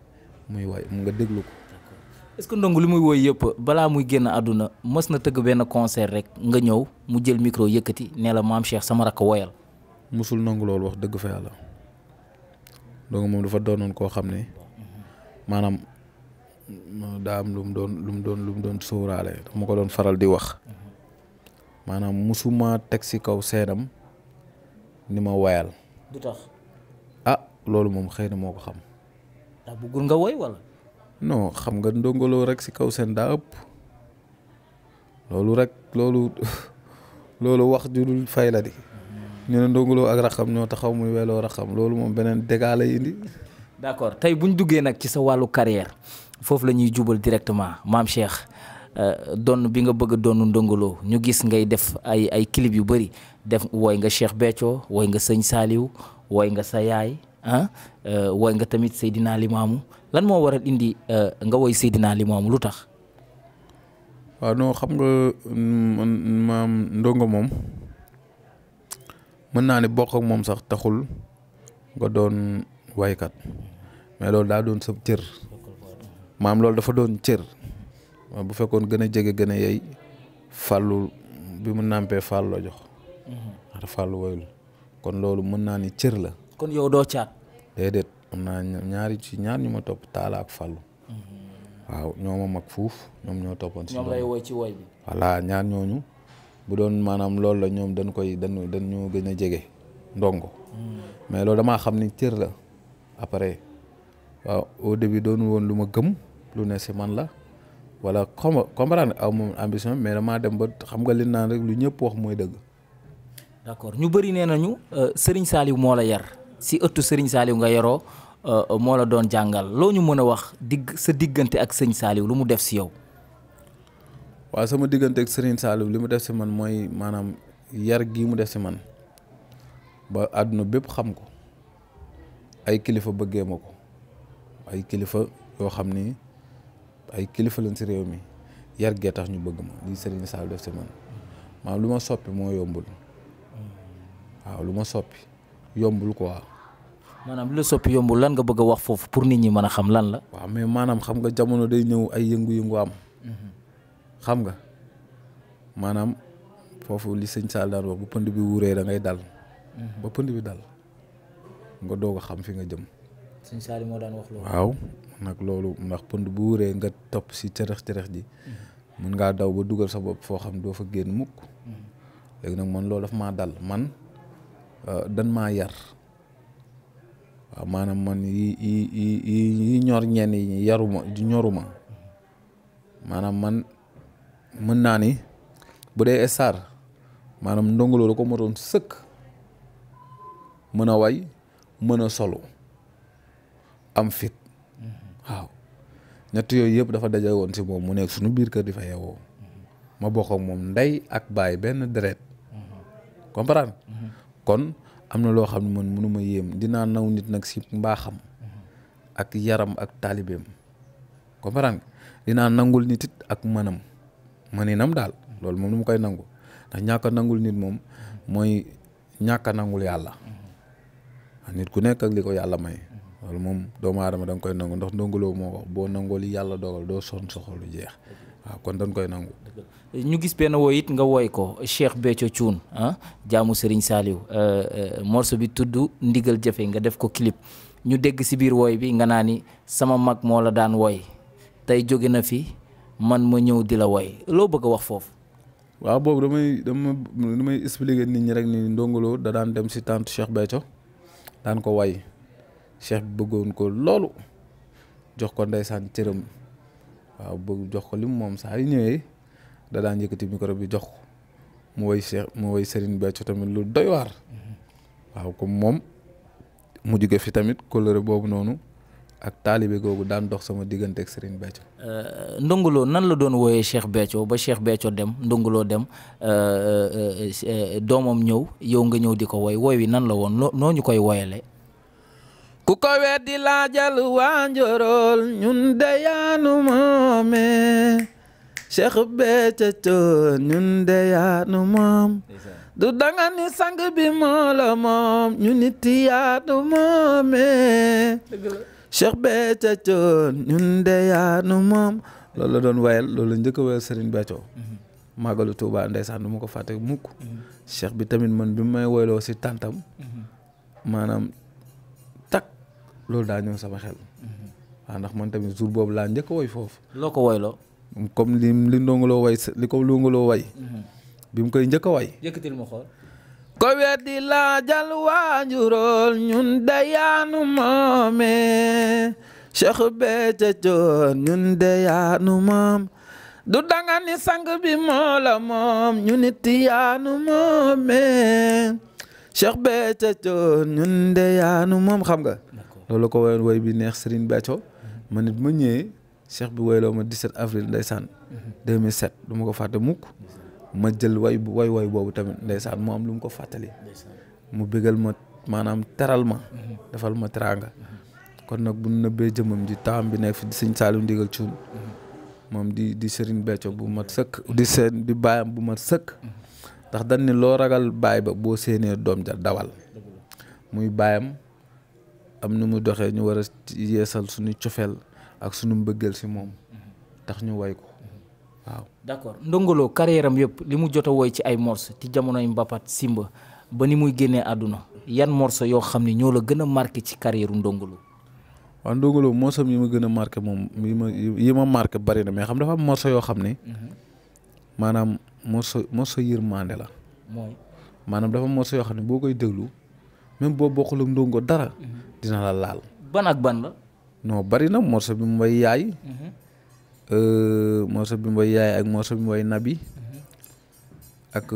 S1: muy way mu nga déglu ko.
S2: est-ce que Ndongo li muy woy yëpp balaa muy génn àdduna mës na tëgg benn concert rek nga ñëw mu jël micro yëkkati ne la maam Cheikh sama rakk woyal.
S1: musul nangu loolu wax dëgg fa yàlla donc moom dafa doonoon koo xam ne maanaam daa am lu mu doon sóoraale dama ko doon faral di wax maanaam musuma teg si kaw seenam ni ma wayal.
S2: du tax.
S1: loolu moom xëy na moo ko xam.
S2: daa bëggul nga woy wala.
S1: non xam nga Ndongo Lo rek si kaw seen daa ëpp loolu wax ju dul fay la di ñu ne Ndongo Lo ak raxam ñoo taxaw muy weloo raxam loolu moom beneen dégât lay indi.
S2: d'accord tey buñ duggee nag ci sa wàllu carrière foofu la ñuy jubal directement maam Cheikh doon bi nga bëgg a doon Ndongo Lo ñu gis ngay def ay clip yu bëri def wooy nga Cheikh Béthio wooy nga sëñ Saliou wooy nga sa yaay wooy nga tamit Seydina Limamou lan moo waral indi nga woy Seydina Limamou lu tax.
S1: waaw non xam nga maam Ndongo moom mën naa ne bokk ak moom sax taxul nga doon waykat mais loolu daa doon sa cër maam loolu dafa doon cër bu fekkoon gën a jege gën a yey fàllu bi mu nàmpee fàllu la jox ata fàllu woyul kon loolu mën naa ni cër la.
S2: kon yow doo caat.
S1: déedéet am naa ñaar ñu ma topp Taala ak Fallou waaw ñoo ma mag fuuf ñoom ñoo toppoon si
S2: ñoom lay woy ci woy bi.
S1: voilà ñaar ñooñu bu doon maanaam loolu la ñoom dañu gën a jege Ndongo mais loolu damaa xam ni cër la après waaw au début doonu woon lu ma gëm lu ne si man la wala comprendre aw moom ambition mais damaa dem ba xam nga li naan rek lu ñëpp wax mooy dëgg.
S2: d'accord ñu bëri nee nañu Serigne Saliou moo la yar si ëttu Serigne Saliou nga yaroo moo la doon jàngal loo ñu mën a wax sa diggante ak sëñ Saliou lu mu def si yow.
S1: waaw sama diggante ak Serigne Saliou li mu def si man mooy maanaam yar gi mu def si man ba àdduna bépp xam ko ay kilifa bëggee ma ko ay kilifa yoo xam ni ay kilifa lañ si réew mi yar gee tax ñu bëgg ma li Serigne Saliou def si man maanaam lu ma soppi moo yombul. waaw lu ma soppi yombul quoi.
S2: maanaam lu la soppi yombul lan nga bëgg a wax foofu pour nit ñi mën a xam lan la.
S1: waaw mais maanaam xam nga jamono day ñëw ay yëngu-yëngu am. xam nga maanaam foofu li sëñ Sall daan wax bu pënd bi wuuree da ngay dal. ba pënd bi dal nga doog a xam fi nga jëm.
S2: sëñ Sall moo daan wax loolu.
S1: waaw nag loolu ndax pënd bu wuuree nga topp si cërëx ji. mën ngaa daw ba dugal sa bopp foo xam doo fa génn mukk. léegi nag man loolu daf maa dal man. dan maa yar waaw maanaam man yi ñor ñenn yi ñoruma maanaam man mën naa ni bu dee star maanaam Ndongo Lo ko motoon sëkk mën a way mën a solo am fit waaw ñett yooyu yëpp dafa daje woon si moom mu nekk suñu biir kër di fa yeewoo ma bokk ak moom ndey ak baay benn deret comprendre kon am na loo xam ne man mënu ma yéem dinaa naw nit nag si mbaaxam ak yaram ak taalibeem comprendre nga dinaa nangul nit it ak maninam daal loolu moom nu mu koy nangu ndax ñàkk a nangul nit moom mooy ñàkk a nangul yàlla nit ku nekk ak li ko yàlla may loolu moom doomu aadama da nga koy nangu ndax ndongoloo moo wax boo nangoo li yàlla dogal doo sonn soxla lu jeex waaw kon dañ koy nangu.
S2: ñu gis benn woy it nga woy ko Cheikh Béthio Thioune jaamu Serigne Saliou morceau bi tudd ndigal jëfe nga def ko clip ñu dégg si biir woy bi nga naa ni sama mag moo la daan woy tey jóge na fi man ma ñëw di la woy loo bëgg a wax foofu.
S1: waaw boobu damay expliquer nit ñi rek ni Ndongo Lo da daan dem si tante Cheikh Béthio daan ko way Cheikh bi bëggoon ko loolu jox ko ndeysaan cëram waaw bëgg jox ko lim moom saa yu ñëwee da daan yëkkati micro bi jox ko mu woy Serigne Béthio tamit lu doy waar waaw comme moom mu jóge fi tamit kóllëre boobu noonu ak taalibe googu daan dox sama diggante ak Serigne Béthio.
S2: Ndongo Lo nan la doon wooyee Cheikh Béthio ba Cheikh Béthio dem Ndongo Lo dem doomam ñëw yow nga ñëw di ko woy wi nan la woon noo ñu koy woyale.
S3: ku ko weddi laajal waa Njorol ñun de yaanu moome Cheikh Béthio Thioune ñun de yaanu moom du danga ni sang bi moo la moom ñu nit yaanu moome Cheikh Béthio Thioune ñun de yaanu moom loolu la doon wayal loolu la njëkk a wayal Serigne Béthio màggalu Touba ndeysaan du ma ko fàtte mukk Cheikh bi tamit man bi may woyloo si tàntam maanaam loolu daa ñëw sama xel waaw ndax man tamit jour boobu laa njëkk a woy foofu.
S2: loo ko woyloo.
S1: comme li Ndongo Lo way li ko Ndongo Lo way bi mu koy njëkk a way.
S2: yëkkatil ma xool.
S3: ko weddi laajal waa Njurol ñun de yaanu moome Cheikh Béthio Thioune ñun de yaanu moom du danga ni sang bi moo la moom ñu nit yaanu moome Cheikh Béthio Thioune ñun de yaanu moom xam nga. loolu ko woyoon woy bi neex Serigne Béthio ma nit ma ñëwee Cheikh bi woyloo ma 17 avril ndeysaan 2007 du ma ko fàtte mukk ma jël woy boobu tamit ndeysaan mu am lu mu ko fàttali mu bégal ma maanaam teral ma defal ma teraanga kon nag bu nëbbee jëmam ji taam bi nekk fi di Serigne Saliou Ndigal Thioune moom di Serigne Béthio bu mat sëkk di baayam bu mat sëkk ndax dañ ne loo ragal baay ba boo séenee doom ja dawal muy baayam am nu mu doxee ñu war a yeesal suñu cofeel ak suñu mbëggeel si moom tax ñu way ko waaw.
S2: d'accord Ndongo Lo carrière am yëpp li mu jot a woy ci ay morceaux ci jamonoy Mbapat Simba ba ni muy génnee àdduna yan morceaux yoo xam ne ñoo la gën a marqué ci carrière Ndongo Lo.
S1: waaw Ndongo Lo morceau yi ma gën a marqué moom yi ma marqué bari na mais xam dafa am morceau yoo xam ne maanaam morceau yërmande la.
S2: mooy
S1: maanaam dafa morceau yoo xam ne boo koy déglu même boo bokkul ak Ndongo dara. dina la laal.
S2: ban ak ban la.
S1: non bari na morceau bi mu way yaay. morceau bi mu way yaay ak morceau bi mu way nabi. ak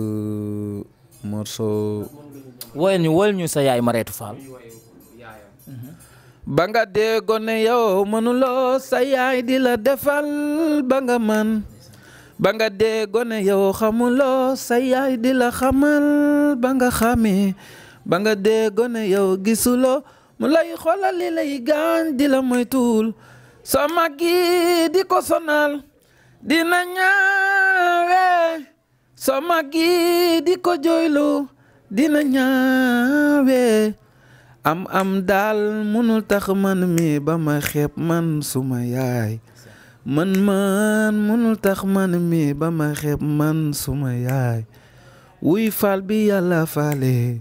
S1: morceau.
S2: woyal ñu sa yaay Mareetu Fall.
S3: ba nga dee gone yow mënuloo sa yaay di la defal ba nga man ba nga dee gone yow xamuloo sa yaay di la xamal ba nga xamee ba nga dee gone yow gisuloo mu lay xoolal li lay gaañ di la moytuwul sa mag yi di ko sonal dina ñaawe sa mag yi di ko jooylu dina ñaawe am daal mënul tax man mi ba ma xeeb man suma yaay man mënul tax man mi ba ma xeeb man suma yaay wuy faal bi yàlla faale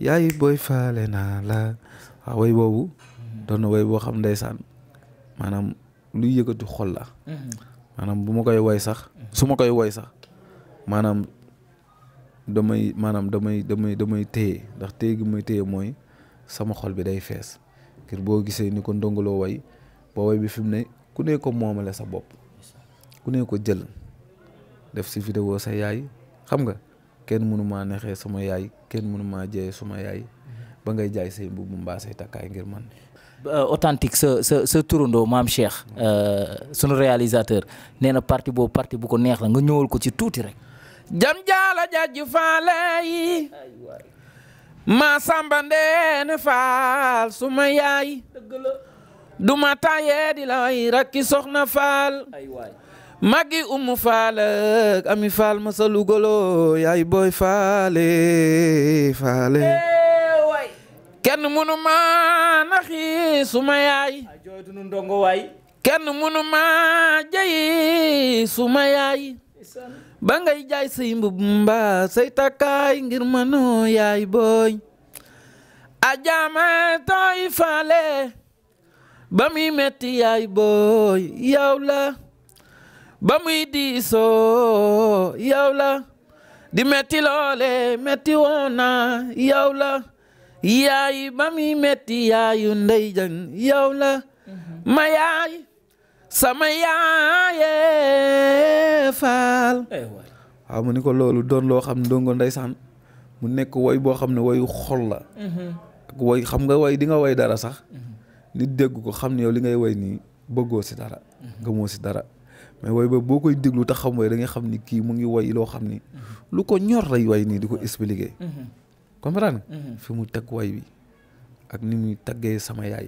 S3: yaay booy faale naa la waaw way boobu doon na way boo xam ndeysaan maanaam luy yëkkati xol la maanaam bu ma koy woy sax su ma koy woy sax maanaam damay téye ndax téye gi may téye mooy sama xol bi day fees ngir boo gisee ni ko Ndongo Lo way boo way bi fi mu ne ku ne ko moomale sa bopp ku ne ko jël def si vidéo sa yaay xam nga kenn mënu maa neexee sama yaay kenn mënu maa jëyee suma yaay ba ngay jaay say mbubb mbaa say takkaay ngir man.
S2: authentique sa turandoo maam Cheikh sunu réalisateur nee na parti boobu parti bu ko neex la nga ñëwal ko ci tuuti rek.
S3: jam jaala jajju faale yi maa samba ndeene faal suma yaay duma tayee di la way rakki soxna faal magi umu faal ak ami faal ma sa lugolo yaay booy faale faale kenn munu ma naxi suma yaay kenn munu ma jayi suma yaay ba ngay jaay say mbub mbaa say takkaay ngir manoo yaay booy ajaama tooy faale ba muy metti yaay booy yow la ba muy diisoo yow la di metti loole metti woona yow la yaay ba muy metti yaayu ndey jang yow la ma yaay sama yaaye faal waaw mu ni ko loolu doon loo xam ndongo ndeysaan mu nekk woy boo xam ne woyu xol la ak woy xam nga woy di nga woy dara sax nit dégg ko xam ne yow li ngay woy nii bëggoo si dara gëmoo si dara mais woy ba boo koy déglu tax xam woy da nga xam ni kii mu ngi woy loo xam ni lu ko ñor lay woy nii di ko expliquer comprendre fi mu teg woy bi ak ni muy taggee sama yaay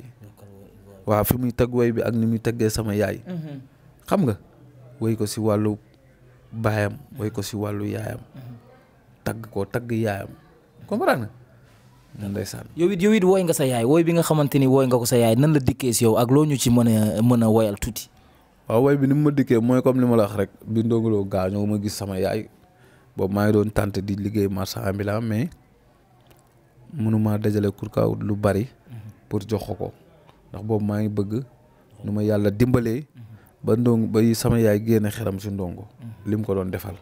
S3: waaw fi muy teg woy bi ak ni muy teggee sama yaay xam nga woy ko si wàllu baayam woy ko si wàllu yaayam tagg ko tagg yaayam comprendre nga ndeysaan
S2: yow it woy nga sa yaay woy bi nga xamante ni woy nga ko sa yaay nan la dikkee si yow ak loo ñu ci mën a woyal tuuti
S1: waaw woy bi ni mu ma dikkee mooy comme li ma la wax rek bi Ndongo Lo gaañoo ma gis sama yaay boobu maa ngi doon tànt di liggéey marchand ambulant mais mënuma dajale kurkaaw lu bari pour jox ko ndax boobu maa ngi bëgg nu ma yàlla dimbalee ba sama yaay génne xelam si Ndongo li mu ko doon defal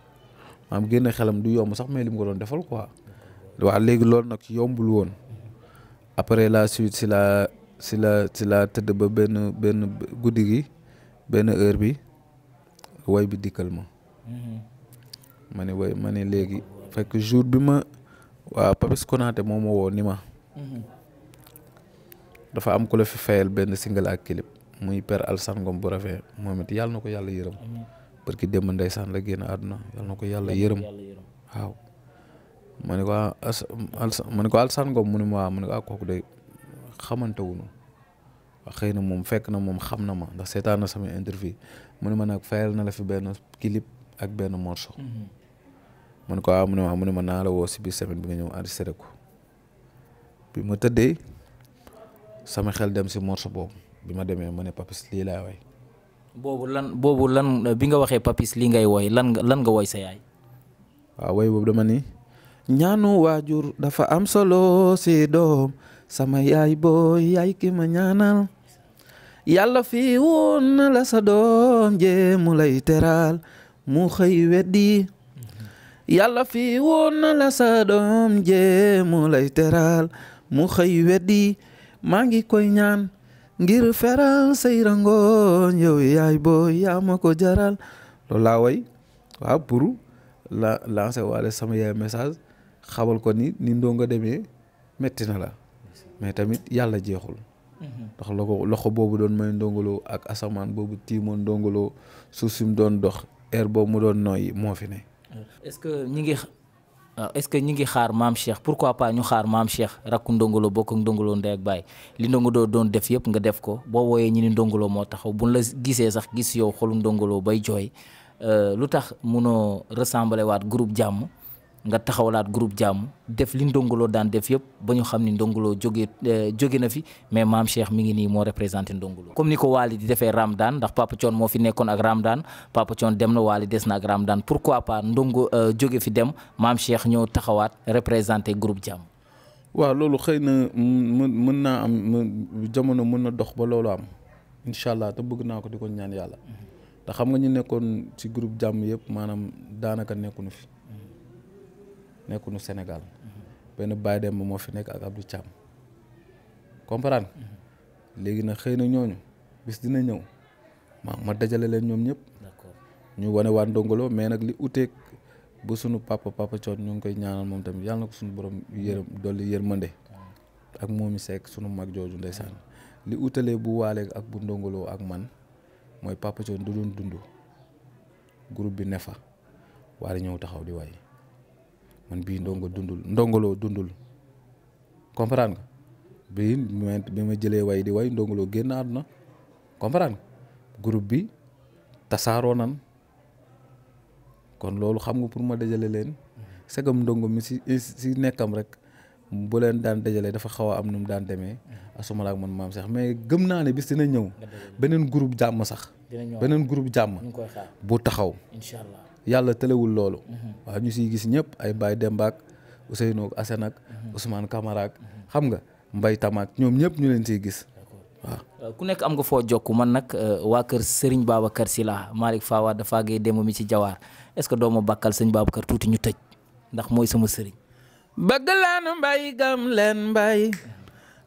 S1: maam génne xelam du yomb sax mais li mu ko doon defal quoi waaw léegi loolu nag yombul woon après la suite si la tëdd ba benn guddi gi benn heure bi woy bi dikkal ma ma ne léegi fekk jour bi ma waaw Papis Konaté moo ma woo ni ma dafa am ku la fi fayal benn single ak clip muy Père Alsane Ngom bu rafet moom it yàlla na ko yàlla yërëm parce que démb ndeysaan la génn àdduna yàlla na ko yàlla yërëm waaw ma ne ko Alsane Ngom mu ne ma waaw mu ne ko kooku de xamante wuñu xëy na moom fekk na moom xam na ma ndax seetaan na sama interview mu ne ma nag fayal na la fi benn clip ak benn morceau mu ne ko waaw mu ne ma naa la woo si biir semaine bi nga ñëw enregistré ko bi ma tëddee sama xel dem si morceau boobu bi ma demee ma ne Papis lii laay woy
S2: boobu lan bi nga waxee Papis lii ngay woy lan nga woy sa yaay
S3: waaw woy boobu dama ni ñaanu waajur dafa am solo si doom sama yaay booy yaay ki ma ñaanal yàlla fi woon na la sa doom jee mu lay teral mu xëy weddi yàlla fi woon na la sa doom jee mu lay teral mu xëy weddi maa ngi koy ñaan ngir feral say rangoon yow yaay booy yaa ma ko jaral loolu laa woy waaw pour la lancer waale sama yaay message xamal ko ni Ndongo demee metti na la mais tamit yàlla jeexul ndax loxo boobu doon may Ndongo Lo ak asamaan boobu tiimoon Ndongo Lo suuf si mu doon dox air boobu mu doon nooyi moo fi ne.
S2: est-ce que ñi ngi xaar maam Cheikh pourquoi pas ñu xaar maam Cheikh rakku Ndongo Lo bokk ak Ndongo Lo ndey ak baay li Ndongo Lo doon def yëpp nga def ko boo wooyee ñi ni Ndongo Lo moo taxaw buñ la gisee sax gis yow xolu Ndongo Lo bay jooy lu tax munoo ressembler waat groupe jàmm nga taxawalaat groupe jàmm def li Ndongo Lo daan def yëpp ba ñu xam ni Ndongo Lo jóge na fi mais maam Cheikh mi ngi nii moo représenté Ndongo Lo comme ni ko Wally di defee Ramdan ndax Papa Thione moo fi nekkoon ak Ramdan Papa Thione dem na Wally des na ak Ramdan pourquoi pas Ndongo jóge fi dem maam Cheikh ñëw taxawaat représenté groupe jàmm.
S1: waaw loolu xëy na mën naa am jamono mën na dox ba loolu am incha allah te bëgg naa ko di ko ñaan yàlla te xam nga ñu nekkoon ci groupe jàmm yëpp maanaam daanaka nekkuñu fi. nekkuñu Sénégal benn Baye Demba moo fi nekk ak Abdou Thiam comprendre léegi nag xëy na ñooñu bis dina ñëw ma dajale leen ñoom ñëpp ñu wane waat Ndongo Lo mais nag li uteeg ba sunu papa Thione ñu ngi koy ñaanal moom tamit yàlla na ko suñu borom yërëm dolli yërmande ak moomi Seck sunu mag jooju ndeysaan li utalee bu Waale ak bu Ndongo Lo ak man mooy Papa Thione du doon dund groupe bi ne fa Waale ñëw taxaw di way man bii Ndongo Lo dundul comprendre nga bi ma jëlee way di way Ndongo Lo génn àdduna comprendre nga groupe bi tasaaroo nan kon loolu xam nga pour ma dajale leen segam Ndongo mi si nekkam rek bu leen daan dajale dafa xaw a am nu mu daan demee asuma laak man maam Cheikh mais gëm naa ne bis dina ñëw beneen groupe jàmm sax beneen groupe jàmm bu taxaw
S2: inshallah
S1: yàlla tëlewul loolu waaw ñu siy gis ñëpp ay Baye Demba ak Ousseynou ak Assane ak Ousmane Camara ak xam nga Mbaye Tamaak ñoom ñëpp ñu leen siy gis waaw
S2: ku nekk am nga foo jokk man nag waa kër Serigne Babacar Sy la Malick Fawa dafa gay démb mi ci jawaar est-ce que doo ma bàkkal sëñ Babacar tuuti ñu tëj ndax mooy sama sëriñ
S3: bëgg laanu mbay gam leen mbay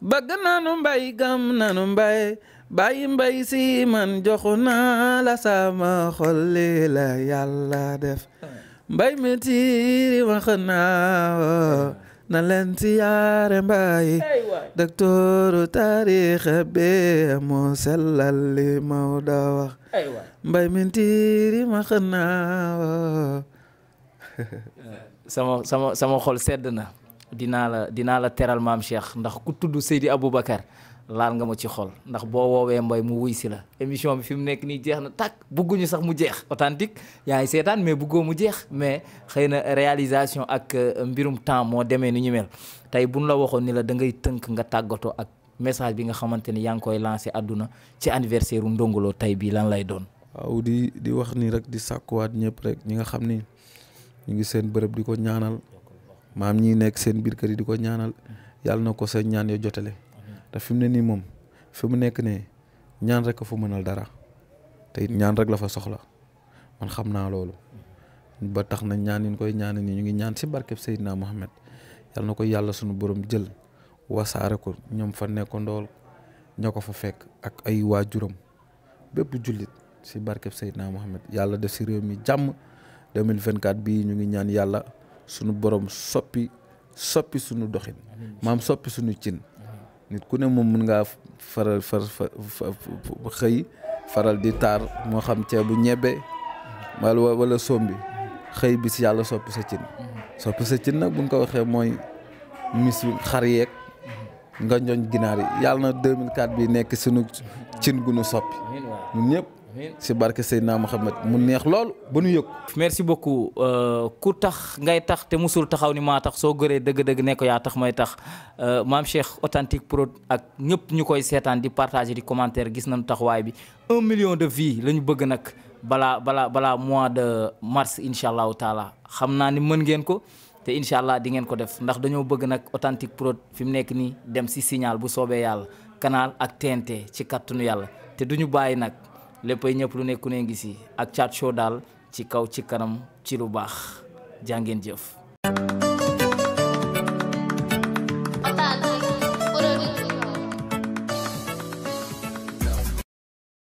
S3: bëgg naanu mbay gam nanu mbay bàyyi mbay si man joxu naa la sama xol li la yàlla def mbay mi tiiri wax naa na leen siyaare mbay doktooru taarix be mu sellal li Maodo wax mbay mi tiiri wax naa
S2: sama xol sedd na dinaa la teral maam Cheikh ndax ku tudd Seydi Aboubacar laal nga ma ci xol ndax boo woowee mbay mu wuy si la émission bi fi mu nekk nii jeex na tàkk bugguñu sax mu jeex authentique yaa ngi seetaan mais buggoo mu jeex mais xëy na réalisation ak mbirum temps moo demee ni ñu mel tey buñ la waxoon ni la da ngay tënk nga tàggatoo ak message bi nga xamante ni yaa ngi koy lancé àdduna ci anniversaire u Ndongo Lo tey bii lan lay doon.
S1: waaw di wax ni rek di sàkkuwaat ñëpp rek ñi nga xam ni ñu ngi seen bërëb di ko ñaanal maam ñi nekk seen biir kër yi di ko ñaanal yàlla na ko seen ñaan yo jotale te fi mu ne nii moom fi mu nekk ne ñaan rek a fa mënal dara te it ñaan rek la fa soxla man xam naa loolu ba tax na ñaan yi ñu koy ñaan ni ñu ngi ñaan si barkeb Seydina Mohamed yàlla na ko yàlla sunu borom jël wasaare ko ñoom fa nekkoon ndool ñoo ko fa fekk ak ay waajuram bépp jullit si barkeb Seydina Mohamed yàlla def si réew mi jàmm 2024 bii ñu ngi ñaan yàlla sunu borom soppi sunu doxin maam soppi sunu cin nit ku ne moom mën ngaa faral xëy faral di taar moo xam ceebu ñebbe wala sombi xëy bis yàlla soppi sa cin nag buñ ko waxee mooy mis xar yeeg nga ñooñ ginaar yi yàlla na 2004 bi nekk sunu cin gu nu soppi ñun ñëpp si barke Seydina Mohamed mu neex lool ba nu yëg.
S2: merci beaucoup ku tax ngay tax te musul taxaw ni maa tax soo gëree dëgg-dëgg ne ko yaa tax may tax maam Cheikh authentique prod ak ñëpp ñu koy seetaan di partager di commentaire gis nañu taxawaay bi 1 million de vues la ñu bëgg nag balaa mois de mars incha allahu taala xam naa ni mën ngeen ko te incha allah di ngeen ko def ndax dañoo bëgg nag authentique prod fi mu nekk nii dem si signal bu soobee yàlla canal ak TNT ci kattanu yàlla te duñu bàyyi nag. léppay ñëpp lu nekku ne ngi si ak Thiat Show daal ci kaw ci kanam ci lu baax jaa ngeen jëf